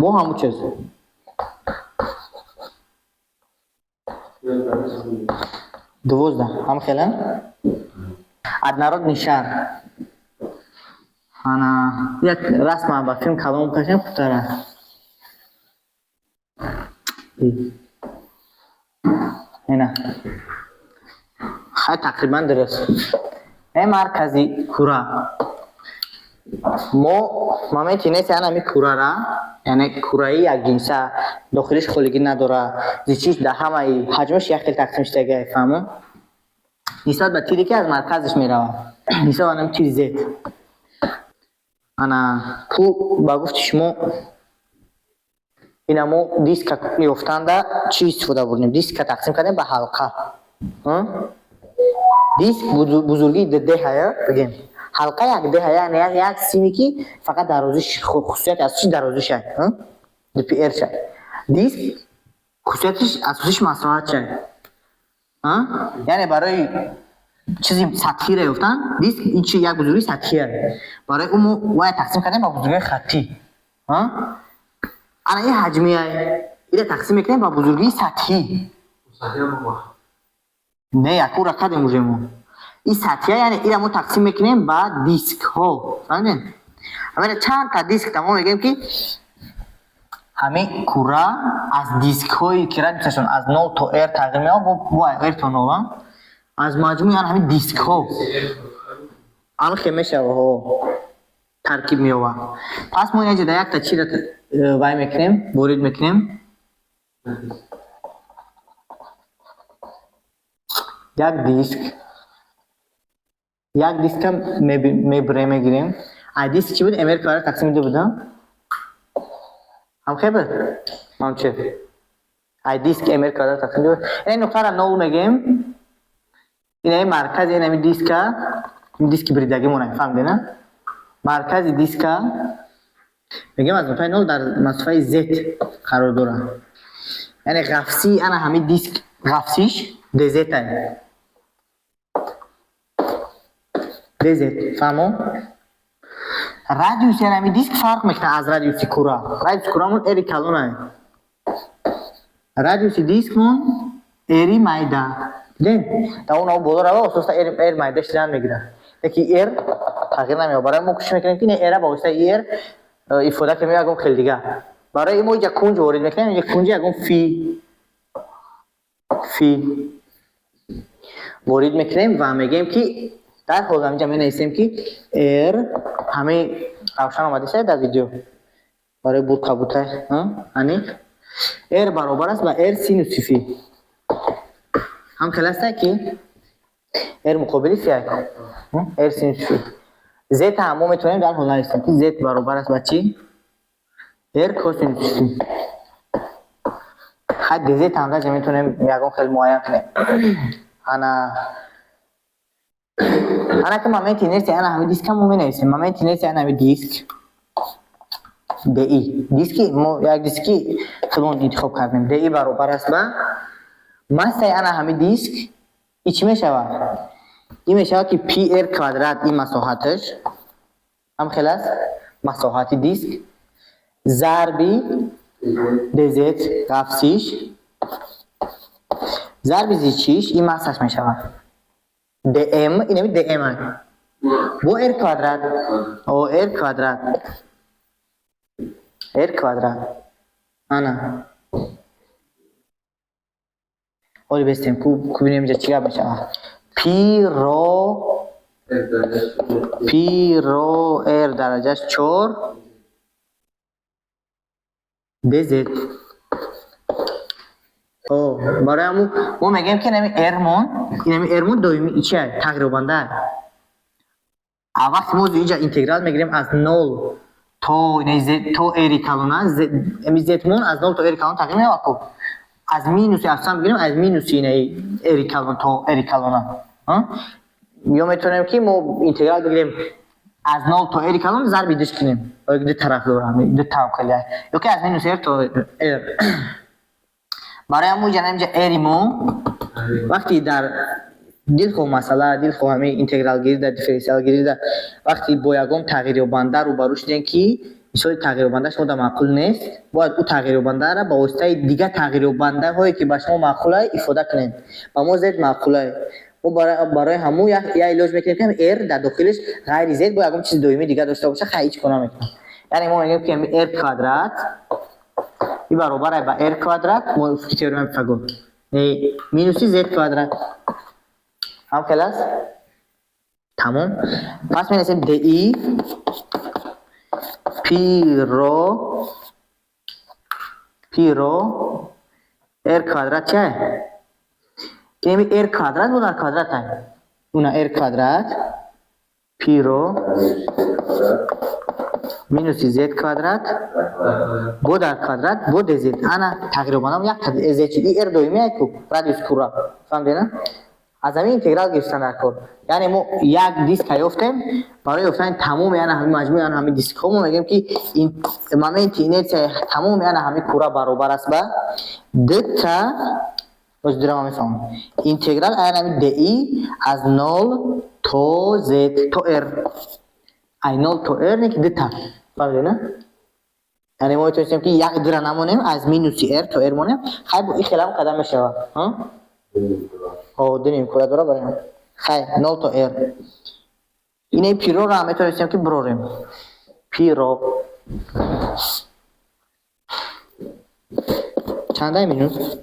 бо ҳамун чиз. L квадрат тақсими 12 ҳам хела однородный шар. Ана як расма ба филм калон кашем, хубтар аст. Ина хай, тақрибан дуруст. Э, маркази кура мо моменти инерсия ана ҳами курара, яъне кураи якҷинса, дохилиш холигӣ надора, зичиш дар ҳамаи ҳаҷмаш як хел тақсим шудага, фаҳмо, нисбат ба тире, ки аз марказаш меравад, нисбат ба ҳамин тири z. Ана ку ба гуфти шумо, ина мо диска ёфтанда чӣ истифода бурдем? Диска тақсим кардем ба ҳалқа. Диск бузургии д ҳая, бигем, ҳалқа як д ҳая, яъне як симе, ки фақат дарозиш, хусусияти асосиш дарозишай, dpr шай. Диск хусусиятиш асосиш масоҳатшай. Яъне барои чизи сатҳиро ёфтан, диск ин чи як бузургии сатҳия, барои ӯ мо вая тақсим кардем ба бузургии хаттӣ. Ана ин ҳаҷмияй, ира тақсим мекунем ба бузургии сатҳӣ. Сатҳӣ ҳам бо Не, якура кардем уже мо. Ин сатҳия, яъне ира мо тақсим мекунем ба дискҳо, фаҳмидем? Ҳамина чанд та диск мо мегӯем, ки ҳамин кура аз дискҳое, ки радиусашон аз нол то r тағйир меёбад, бо r то нол, аз маҷмӯи ан ҳамин дискҳо анхе мешава, ҳо, таркиб меёбад. Пас мо инаҷа дар якта чиро вай мекунем, ворид мекунем? Як диск, як диска мебурем, мегирем. Ай диск чӣ буд? Mr квадрат тақсими ду буд, ҳамхел буд, ҳамче ай диск mr квадрат тақсими ду. Ин нуқтаро нол мегем, инаи маркази инами диска, диски бридагимона, фаҳмидена? Маркази диска мегем аз нуқтаи нол дар масофаи z қарор дорад, яъне ғафсии ана ҳамин диск, ғафсиш dz ай, dz, фаҳмо? Радиуси ҳамин диск фарқ мекунад аз радиуси кура. Радиуси курамон r калон, радиуси дискмон r майда. Дидем, дар он боло рава, ососта r майда шудан мегирад, лекин r тағйир намеёбад. Барои мо кӯшиш мекунем, ки не r ба воситаи r ифода кунем ягон хел дига. Барои мо инҷа кунҷ ворид мекунем, инҷа кунҷи ягон фи ворид мекунем ва мегӯем, ки Дар ҳол ҳаминҷа менависем, ки r ҳамаи равшан омадиса дар видео барои бур кабутай аниқ r баробар аст ба r синуси фи. Ҳам хел аста, ки r муқобили фи, r синуси фи. Z ҳам мо метавонем дар ҳол нависем, ки z баробар аст ба чӣ? R косинуси фи. Хай, dz ҳам даҷа метавонем ягон хел муайян кунем. Ана ки моменти инерсия ана ҳами диска мо менависем. Моменти инерсия ана ҳами диск di, диски мо як диски худмон интихоб кардем, di баробар аст ба массаи ана ҳами диск. И чӣ мешавад? Ин мешавад, ки пи r квадрат, ин масоҳаташ ҳам хел аст, масоҳати диск зарби dz ғафсиш зарби зичиш, ин массаш мешавад dm, инами dm бо r квадрат, о r квадрат, r квадрат. Ана оли бестем ку бинем, инҷа чӣ гап мешавад. Пи ро, пи ро r дараҷаш чор dz. Барои ҳамун мо мегӯем, ки инами r-мон, инами r-мон доими чи тағйирёбанда. А вақте мо инҷа интеграл мегирем аз нол то то r калона, ами z-мон аз нол то r калон тағйир меёбад ку. Аз минуси асосан бигирем, аз минуси инаи r калон то r калона. Ё метавонем, ки мо интеграл бигирем аз нол то r калон, зарби душ кунем. Ду тараф дорам, ду тавкали. Ё ки аз минус r то r. Барои ҳамун ҷа инҷа r мо вақти дар дилхоҳ масъала, дилхоҳ ҳамин интегралгирӣ дар дифференсиалгирӣ да, вақти бо ягон тағйирёбанда рӯбарӯ шудем, ки мисоли тағйирёбанда шумо дар маъқул нест, бояд ӯ тағйирёбандаро ба воситаи дигар тағйирёбандаҳое, ки ба шумо маъқулай, ифода кунем. Ба мо z маъқулай. Мо барои ҳамун як илоҷ мекунем, ки r дар дохилиш ғайри z бо ягон чизи доимии дигар дошта боша. Хай, ҳеҷ кор намекунам. Яъне мо мегӯем, ки ҳамин r квадрат и баробар ба r квадрат, мувофиқи теоремаи Пифагор, минуси z квадрат. Ҳам хел аст, тамом. Пас менависем di пи ро, пи ро r квадрат чия? Ки r квадрат бо дар квадрат уна r квадрат пи ро минуси z квадрат бо дар квадрат бо dz. Ана тағйирёбандам як z шуд. И r доимия ку, радиус кура, фаҳмидена? Аз ҳамин интеграл гирифтан дар кор. Яъне мо як диска ёфтем. Барои ёфтани тамоми ана ҳамин маҷмӯи ана ҳамин дискҳо мо мегӯем, ки моменти инерсияи тамоми ана ҳамин кура баробар аст ба дта, боз дурама мефаҳмам, интеграл ана ҳамин di аз нол то z то r, ай нол то r, не ки дта, фаҳмидена? Яъне мо метавонистем, ки як дира намонем, аз минуси r то r монем. Хай, бо ин хелам қадам мешавад. Ду нимкура дора. Барои хай нол то r инаи пироро ҳам метавонистем, ки бирорем. Пиро чандай минус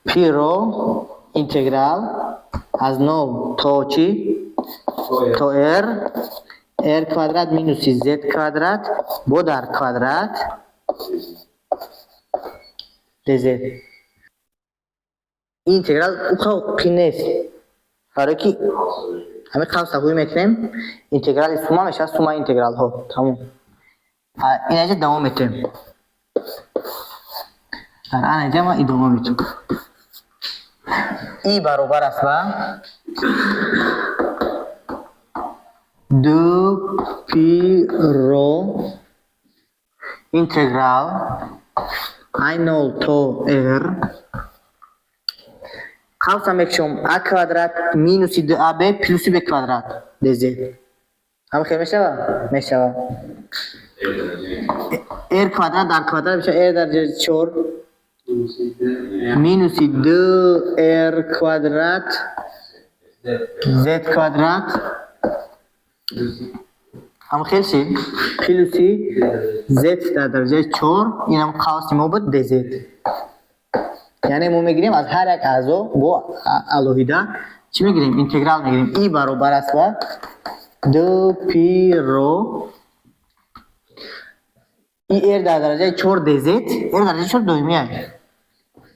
пиро интеграл аз нол то чӣ? То r, r квадрат минуси z квадрат бо дар квадрат dz. Ин интеграл уқа қин нест, барое ки ҳамин қавса ҳуй мекунем, интеграли сума мешавад сумаи интегралҳо, тамом. Инаҷа давом метем. Дар анаҷа ма идома метем. И баробар аст ба ду пи ро интеграл ай нол то r, қавса мекушом, а квадрат минуси ду аб плюси б квадрат dz. Ҳам хел мешавад? Мешавад. R квадрат дар квадрат мешавад r дараҷаи чор минуси ду r квадрат z квадрат, ҳам хел шид, плюси z дар дараҷаи чор, инам қавси мо буд, dz. Яъне мо мегирем аз ҳар як аъзо бо алоҳида чӣ мегирем? Интеграл мегирем. И баробар аст ба д пи ро и r дар дараҷаи 4 dz, r дар дараҷаи 4 доимӣ аст.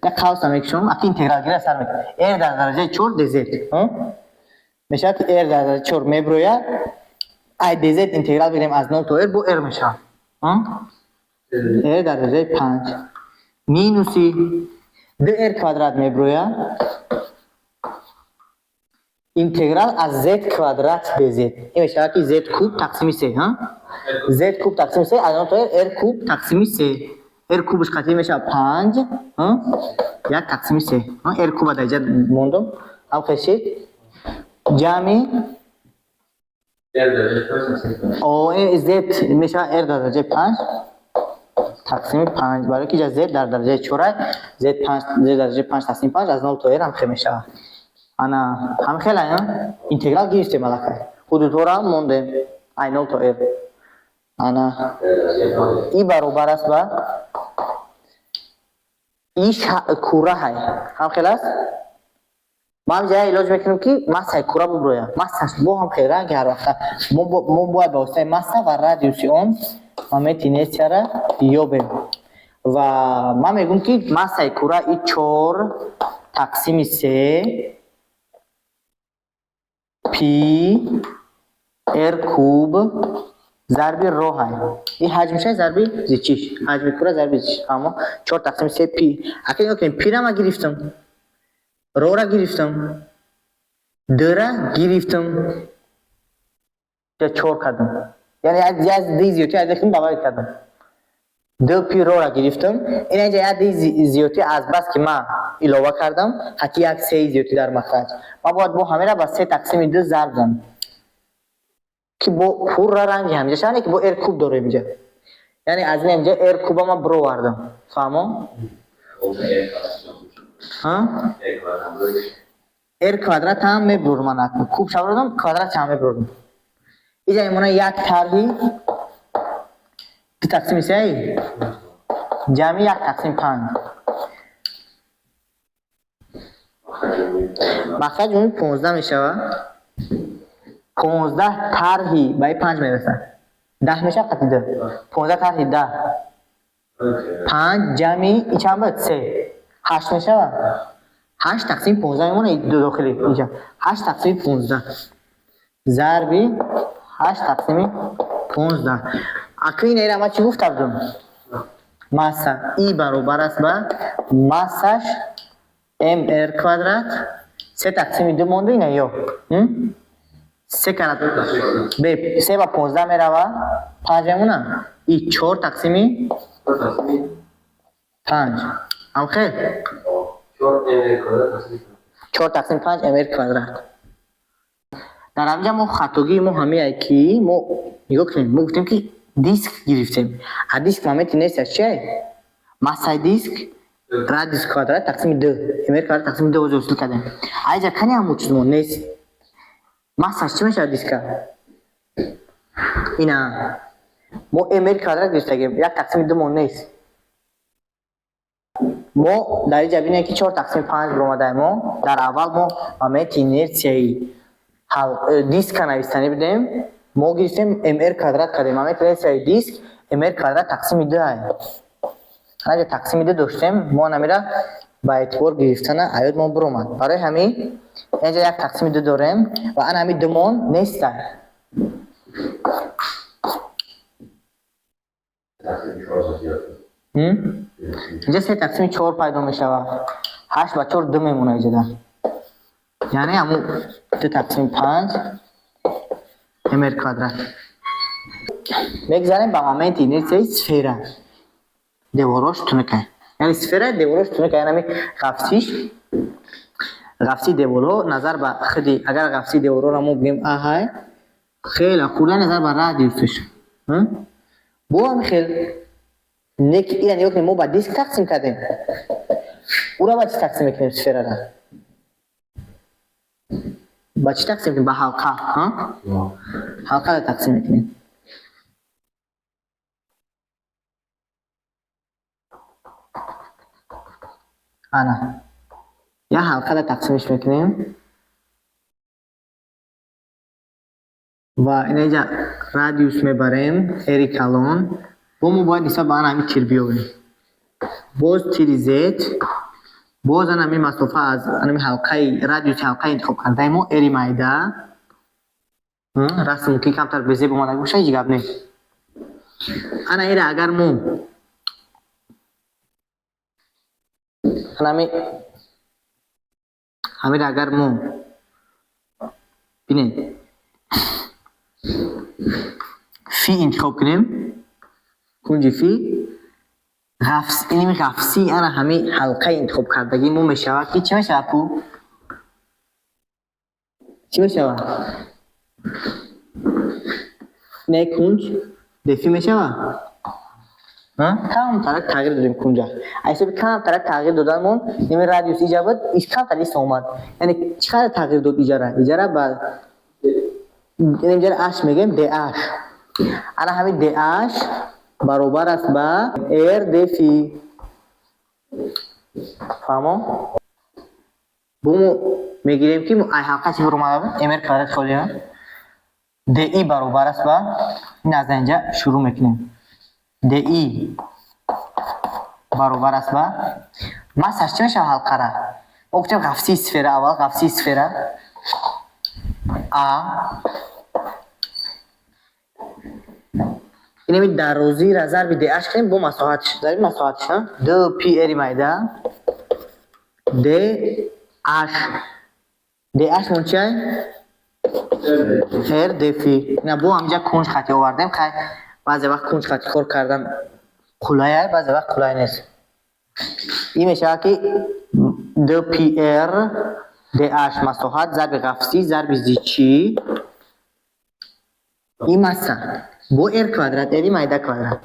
Як қавс мекушам, аки интегралгира сар мекунам. R дар дараҷаи 4 dz, мешавад ки r дар дараҷаи 4 меброяд, ай dz интеграл бигирем аз 0 то r, бо r мешавад. R дар дараҷаи 5 минуси 2r квадрат меброяд, интеграл аз z квадрат dz. Ин мешавад ки z куб тақсими 3, ҳа? Z куб тақсими 3 аз 0 то r, r куб тақсими 3. R кубаш қатъӣ мешавад 5, ҳа? 1 тақсими 3. Ҳа? R куба дар инҷа мондум. Ҳам хешид. Ҷамъи R дараҷаи 5 тақсими 5. О, ин z мешавад r дар дараҷаи 5 тақсими 5. Барои ки инҷа z дар дараҷаи 4 аст, z 5, z дар дараҷаи 5 тақсими 5 аз 0 то r ҳам хел мешавад. Ана, ҳам хел ая интеграл гирифтем аллакай. Ҳудудҳоро ҳам мондем. Ай 0 то r. Ана, и баробар аст ба и кура ҳай. Ҳам хел аст? Ман ҳам ҷая илоҷ мекунем ки массаи кура буброяд. Массаш бо ҳам хел ранги ҳар вақта. Мо бояд ба воситаи масса ва радиуси он моменти инерсияра ёбем. Ва ман мегӯм ки массаи кура и 4 тақсими 3 пи r куб зарби ро ҳай. Ин ҳаҷмиш ҳай зарби зичиш. Ҳаҷми кура зарби зичиш. Аммо 4 тақсими 3 пи. Ака нигоҳ кунем, пи-ра ман гирифтам. Ро-ра гирифтам. Д-ра гирифтам. Я 4 кардам. Яъне як д зиёдтӣ аз яким добавить кардам. Д пи ро-ра гирифтам. Ин инҷа як д зиёдтӣ аз бас ки ман илова кардам, ҳатто як се зиёдтӣ дар махраҷ. Ман бояд бо ҳамера ба 3 тақсими 2 зарб занам. Ки бо пурра ранги ҳаминҷа шавад, ки бо r куб дорем инҷа. Яъне аз ин инҷа r куба ман бировардам. Фаҳмо? Ҳа? R квадрат ҳам мебурам ман акнун. Куб шавардам, квадрат ҳам мебурам. Инҷа мемонад як тарҳи 2 тақсими 3 ҷамъи 1 тақсими 5. Махраҷ умумӣ 15 мешавад. 15 тарҳи ба ин 5 мерасад. 10 мешавад қатъи 2. 15 тарҳи 10. 5 ҷамъи ин чанд буд? 3. 8 мешавад. 8 тақсими 15 мемонад ин ду дохили инҷа. 8 тақсими 15. Зарби 8 тақсими 15. Ака ин эра ман чӣ гуфта будам? Масса и баробар аст ба массаш mr квадрат 3 тақсими 2 монда ина ё. 3 карат б 3 ба 15 мерава, 5 мемонад. И 4 тақсими 5. Ам хел? 4 тақсими 5 mr квадрат. Дар ҳаминҷа мо хатогии мо ҳамияе ки мо нигоҳ кунем, мо гуфтем ки диск гирифтем. А диск моменти инерсияш чие? Массаи диск радиус квадрат тақсими 2, mr квадрат тақсими 2 ҳозир ҳосил кардем. А инҷа кани ҳамон чиз мо нест. Массаш чӣ мешавад диска? Ина мо mr квадрат гирифтагем, 1 тақсими 2 мо нест. Мо дар инҷа бинем ки 4 тақсими 5 баромадаем мо. Дар аввал мо моменти инерсияи диска навистанӣ будем. Мо гирифтем mr квадрат кардем. Моменти инерсияи диск mr квадрат тақсими 2 ай. Ҳанҷа тақсими 2 доштем, мо намира ба эътибор гирифтана аёд мо баромад. Барои ҳамин инҷа 1 тақсими 2 дорем ва ана ҳамин 2 мон нестай. Инҷа 3 тақсими 4 пайдо мешавад. 8 ба 4 2 мемонад инҷа. Яъне ҳамун 2 тақсими 5 mr квадрат. Мегзарем ба моменти инерсияи сфера. Деворош тунукай. Яъне сфера деворош тунукай, яъне ҳамин ғафсиш, ғафси деворҳо назар ба худи, агар ғафси деворҳоро мо бигӯем аҳай, хеле хурда назар ба радиусаш. Бо ҳамин хел не ки ира нигоҳ кунем, мо ба диск тақсим кардем. Ура ба чӣ тақсим мекунем сферара? Ба чӣ тақсим мекунем? Ба ҳалқа, ҳа? Ҳалқара тақсим мекунем. Ана як ҳалқада тақсимиш мекунем ва инаҷа радиус мебарем, р калон. Бо мо бояд нисбат ба ана ҳамин тир биёвем. Боз тири з, боз ана ҳамин масофа аз ҳамин ҳалқаи радиуси ҳалқаи интихоб кардаи мо р майда. Расм мумкин камтар безеб омада боша, ҳеҷ гап нест. Ана ира агар мо ҳамира агар мо бинед фи интихоб кунем, кунҷи фи ғафс, иними ғафси ана ҳамин ҳалқаи интихоб кардагии мо мешавад ки чӣ мешавад ку? Чӣ мешавад? Не кунҷ дефи мешавад? Камтарак тағйир додем кунҷа. Аз ҳисоби камтарак тағйир доданмон ними радиус иҷа буд, камтар ист омад. Яъне чӣ қадар тағйир дод иҷара? Иҷара ба инҷара h мегӯем dh. Ана ҳамин dh баробар аст ба r d фи. Фаҳмо? Бо мо мегирем ки ай ҳалқа чӣ омада буд? Mr квадрат холӣ. Di баробар аст ба ин, аз инҷа шурӯъ мекунем. Di баробар аст ба массаш чӣ мешавад ҳалқара? Мо гуфтем ғафсии сфера, аввал ғафсии сфера а инами дарозиро зарби dh кунем бо масоҳатш, зарби масоҳатш, д пи r майда dh. Dh мон чиай? R d фи. Ина бо ҳаминҷа кунҷ хати овардем. Хай, баъзе вақт кунҷ хати кор кардан қулай, баъзе вақт қулай нест. Ин мешавад ки д пи r dh масоҳат зарби ғафсӣ зарби зичӣ ин масса бо r квадрат, r майда квадрат.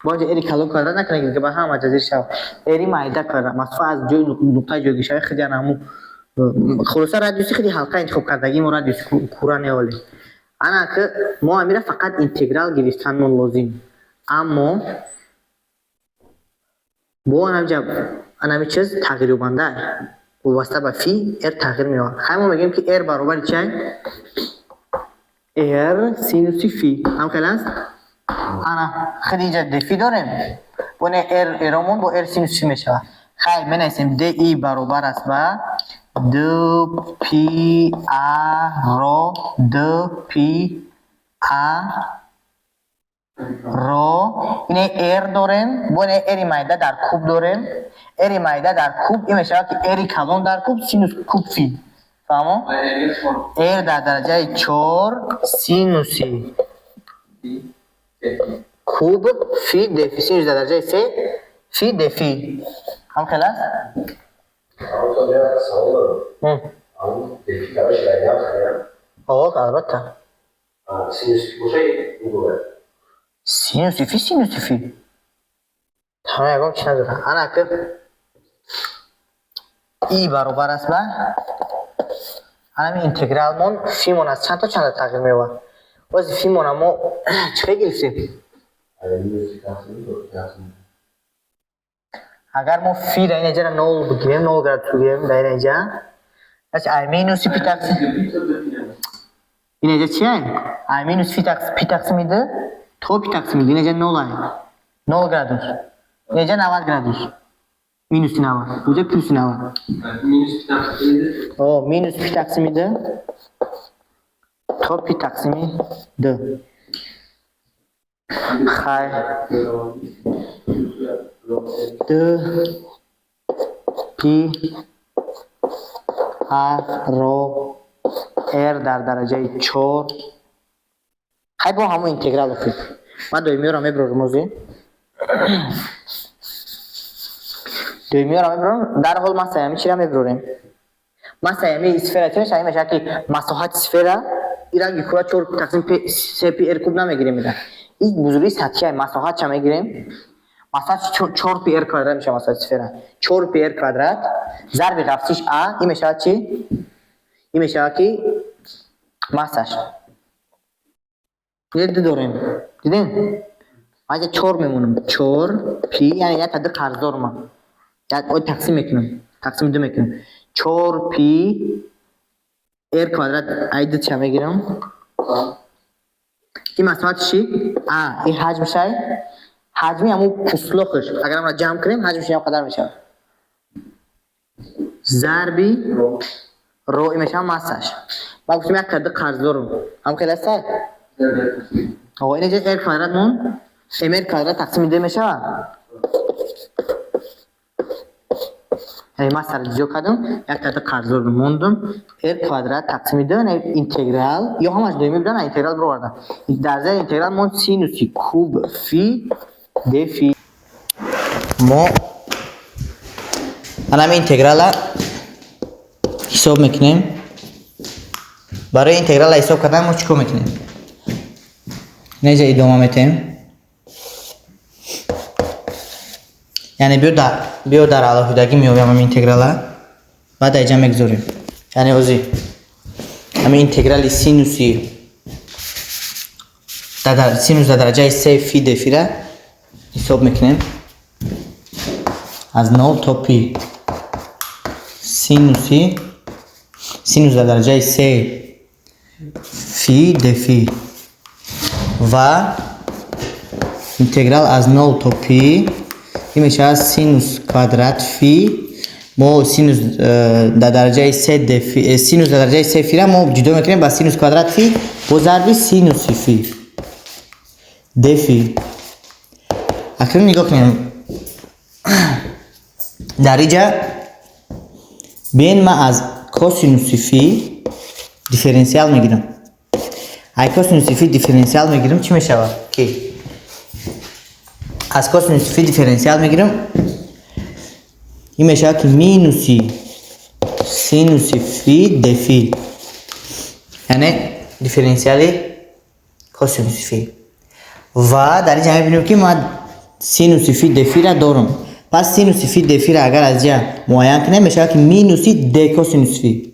Бо инҷа r калон квадрат накунед, ки ба ҳама ҷазир шавад. R майда квадрат масофа аз ҷои нуқтаи ҷойгиршавии худи ана ҳамун хулоса радиуси худи ҳалқа интихоб кардагии мо, радиуси кура неоле. Ана ки мо амира фақат интеграл гирифтанмон лозим. Аммо бо анамҷа анами чиз тағйирёбанда вобаста ба фи r тағйир меёбад. Хай, мо мегӯем ки r баробари чиай? R синуси фи. Ҳам хел аст? Ана худи инҷа дфи дорем. Бо не r эромон бо r синус фи мешавад. Хай, менависем di баробар аст ба d пи a ро d пи a ро, ине r дорем, бо ине r майда дар куб дорем. R майда дар куб ин мешавад ки r калон дар куб синус куб фи. Фаҳмо? R дар дараҷаи 4 синуси куб фи дфи, синус дар дараҷаи 3 фи дфи. Ҳам хел аст? Албатта. Синуси фи, синуси фи. Ҳама ягон чи надорад. Ана ки и баробар аст ба анами интегралмон фимон аз чанд то чанда тағйир меёбад? Боз фимона мо чӣ хел гирифтем? Агар мо фи дар ин ҷара нол бигирем, нол градус бигирем дар ин ҷа, ай минуси пи тақсим ин ҷа чи ай? Ай минус фи тақсим пи тақсими д то пи тақсими д, ин ҷа нол ай. Нол градус. Ин ҷа 90 градус. Минуси 90. Буҷа плюси 90. Минус пи тақсими д. О, минус пи тақсими д то пи тақсими д. Хай. Д пи а ро r дар дараҷаи 4. Хай, бо ҳамон интеграл охир. Ман доимиёро мебарорам ози. Доимиёро мебарорам, дарҳол массаи ҳамин чиро мебарорем. Массаи ҳамин сфера чӣ мешавад? Ин мешавад ки масоҳати сфера ин ранги кура 4 тақсим се пи r куб намегирем ира. Ин бузургии сатҳия масоҳатша мегирем. Масоҳат 4 пи r квадрат мешавад масоҳати сфера. 4 пи r квадрат зарби ғафсиш а ин мешавад чӣ? Ин мешавад ки массаш. Ин ду дорем. Дидем? Ман инҷа 4 мемонам. 4 пи, яъне як ду қарздор ман. Як ой тақсим мекунам. Тақсими ду мекунам. 4 пи r квадрат ай ду ча мегирам. Ин масоҳати чӣ? А, ин ҳаҷмшай. Ҳаҷми ҳамун пуслоқш. Агар амра ҷамъ кунем, ҳаҷмш ям қадар мешавад. Зарби ро ин мешавад массаш. Ма гуфтем як каду қарз дорум. Ҳам хел аст? О, инҷа r квадрат мон mr квадрат тақсими ду мешавад. Яъне массаро ҷудо кардам, як каду қарз дорум мондум. R квадрат тақсими ду, яъне интеграл, ё ҳамаш доимӣ будан, интеграл бировардам. Дар зери интеграл мон синуси куб фи д фи. Мо ана ҳамин интеграла ҳисоб мекунем. Барои интеграла ҳисоб кардан мо чӣ кор мекунем? Неҷа идома метаҳем. Яъне биё дар алоҳидагӣ меёбем ҳамин интеграла, баъд дар инҷа мегузорем. Яъне ози ҳамин интеграли синуси синус дар дараҷаи се фи д фира ҳисоб мекунем. Аз 0 то пи синуси синус дар дараҷаи се фи д фи ва интеграл аз 0 то пи ин мешавад синус квадрат фи. Мо синус дар дараҷаи се д фи, синус дар дараҷаи се фира мо ҷудо мекунем ба синус квадрат фи бо зарби синуси фи д фи. Акнун нигоҳ кунем. Дар инҷа биён ман аз косинуси фи дифференсиал мегирам. Ай косинуси фи дифференсиал мегирам, чӣ мешавад? Ки аз косинуси фи дифференсиал мегирам, ин мешавад ки минуси синуси фи д фи, яъне дифференсиали косинуси фи. Ва дар инҷа мебинем ки ман синуси фи д фира дорам. Пас синуси фи д фира агар аз инҷа муайян кунем, мешавад ки минуси д косинуси фи.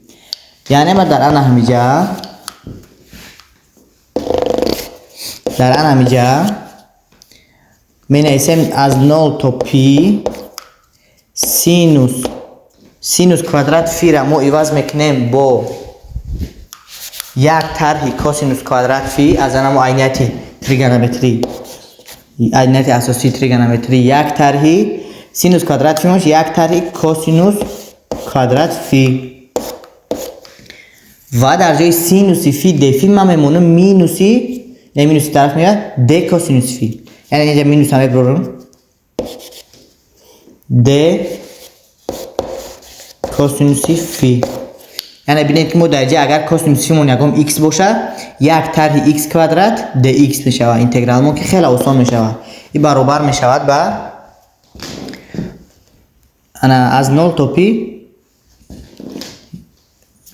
Яъне ман дар ана ҳамиҷа менависем аз 0 то пи синус квадрат фира мо иваз мекунем бо як тарҳи косинус квадрат фи аз анамо айнияти тригонометрӣ, айнияти асосии тригонометрӣ, як тарҳи синус квадрат фи мош як тарҳи косинус квадрат фи. Ва дар ҷои синуси фи д фи ман мемонам минуси, не минуси тараф меояд д косинус фи. Яъне инҷа минус ҳам мебарорам д косинуси фи. Яъне бинед ки мо дар ҷа агар косинуси фимон ягон х бошад, як тарҳи х квадрат dx мешавад интегралмон, ки хеле осон мешавад. Ин баробар мешавад ба ана аз 0 то пи.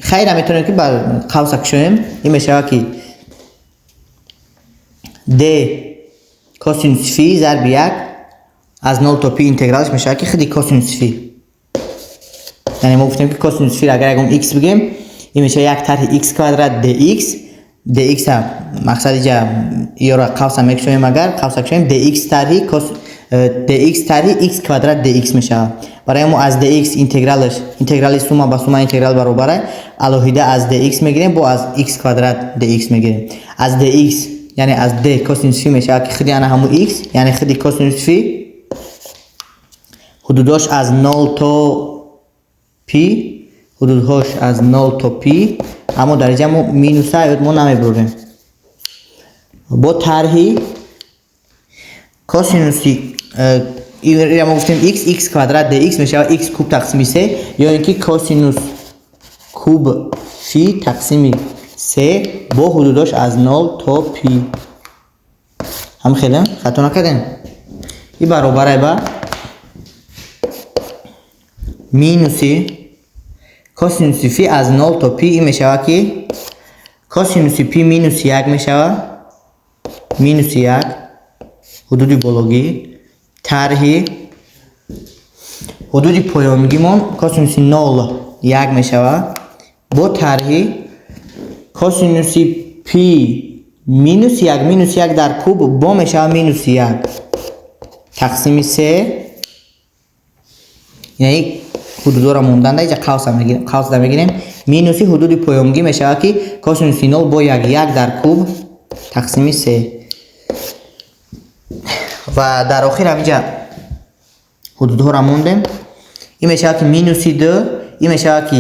Хайра метавонем ки ба қавса кушоем. Ин мешавад ки d косинус фи зарби як аз 0 то пи интегралш мешавад ки худи косинус фи. Яъне мо гуфтем ки косинус фи агар ягон х бигем, ин мешавад як тарҳи х квадрат dx. Dx мақсад инҷа ёро қавса мекушоем, агар қавса кушоем dx тарҳи кос dx тарҳи х квадрат dx мешавад. Барои мо аз dx интегралш, интеграли сума ба сума интеграл баробар аст, алоҳида аз dx мегирем, бо аз х квадрат dx мегирем. Аз dx, яъне аз d косинус фи мешавад ки худи ана ҳамун х, яъне худи косинус фи ҳудудош аз 0 то пи, ҳудудҳош аз 0 то пи, аммо дар инҷа мо минуса ёд мо намебурем. Бо тарҳи косинуси ира мо гуфтем х, х квадрат dx мешавад х куб тақсими се, ё ин ки косинус куб фи тақсими се бо ҳудудош аз 0 то пи. Ҳам хеле хато накардем. Ин баробар ба минуси косинуси фи аз 0 то пи, ин мешавад ки косинуси пи минуси як мешавад, минуси як ҳудуди бологӣ тарҳи ҳудуди поёнгимон косинуси 0 як мешавад бо тарҳи косинуси пи минус як минус як дар куб бо мешавад минуси як тақсими се. Инаи ҳудудоро мондан даиҷа қавс мегирем. Минуси ҳудуди поёнгӣ мешавад, ки косинуси нол бо як, як дар куб тақсими се. Ва дар охир ҳамиҷа ҳудудҳоро мондем. Ин мешавад, ки минуси ду, ин мешавад, ки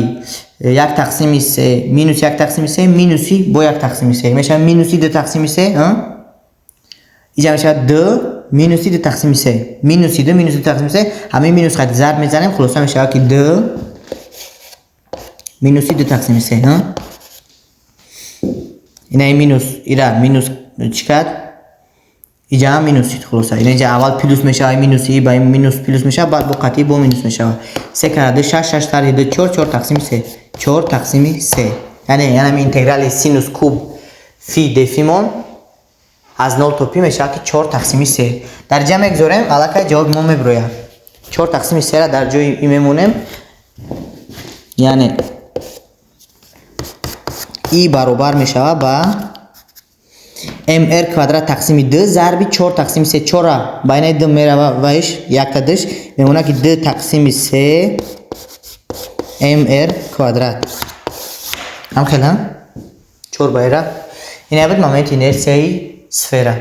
як тақсими се, минус як тақсими се, минуси бо як тақсими се мешавад минуси ду тақсими се. Иҷа мешавад ду минуси ду тақсими се, минуси ду минуси ду тақсими се. Ҳамин минус қати зарб мезанем, хулоса мешавад, ки ду минуси ду тақсими се. Инаи минус ира минус чӣ кард? Иҷа минус шид. Хулоса, инаҷа аввал плюс мешавад, минуси ба минус плюс мешавад, баъд бо қатъӣ бо минус мешавад. Се кара ду шаш, шаш тарҳи ду чор, чор тақсими се, чор тақсими се. Яъне янами интеграли синус куб фи д фимон аз нол то пи мешавад, ки чор тақсими се. Дар ҷа мегузорем, аллакай ҷавоби мо мебирояд. Чор тақсими сера дар ҷои и мемонем, яъне и баробар мешавад ба мр квадрат тақсими д зарби чор тақсими се. Чора байнаи д мерава, ваиш якта дш мемонад, ки д тақсими се мр квадрат. Ҳам хела чор байра. Ин буд моменти инерсияи сфера.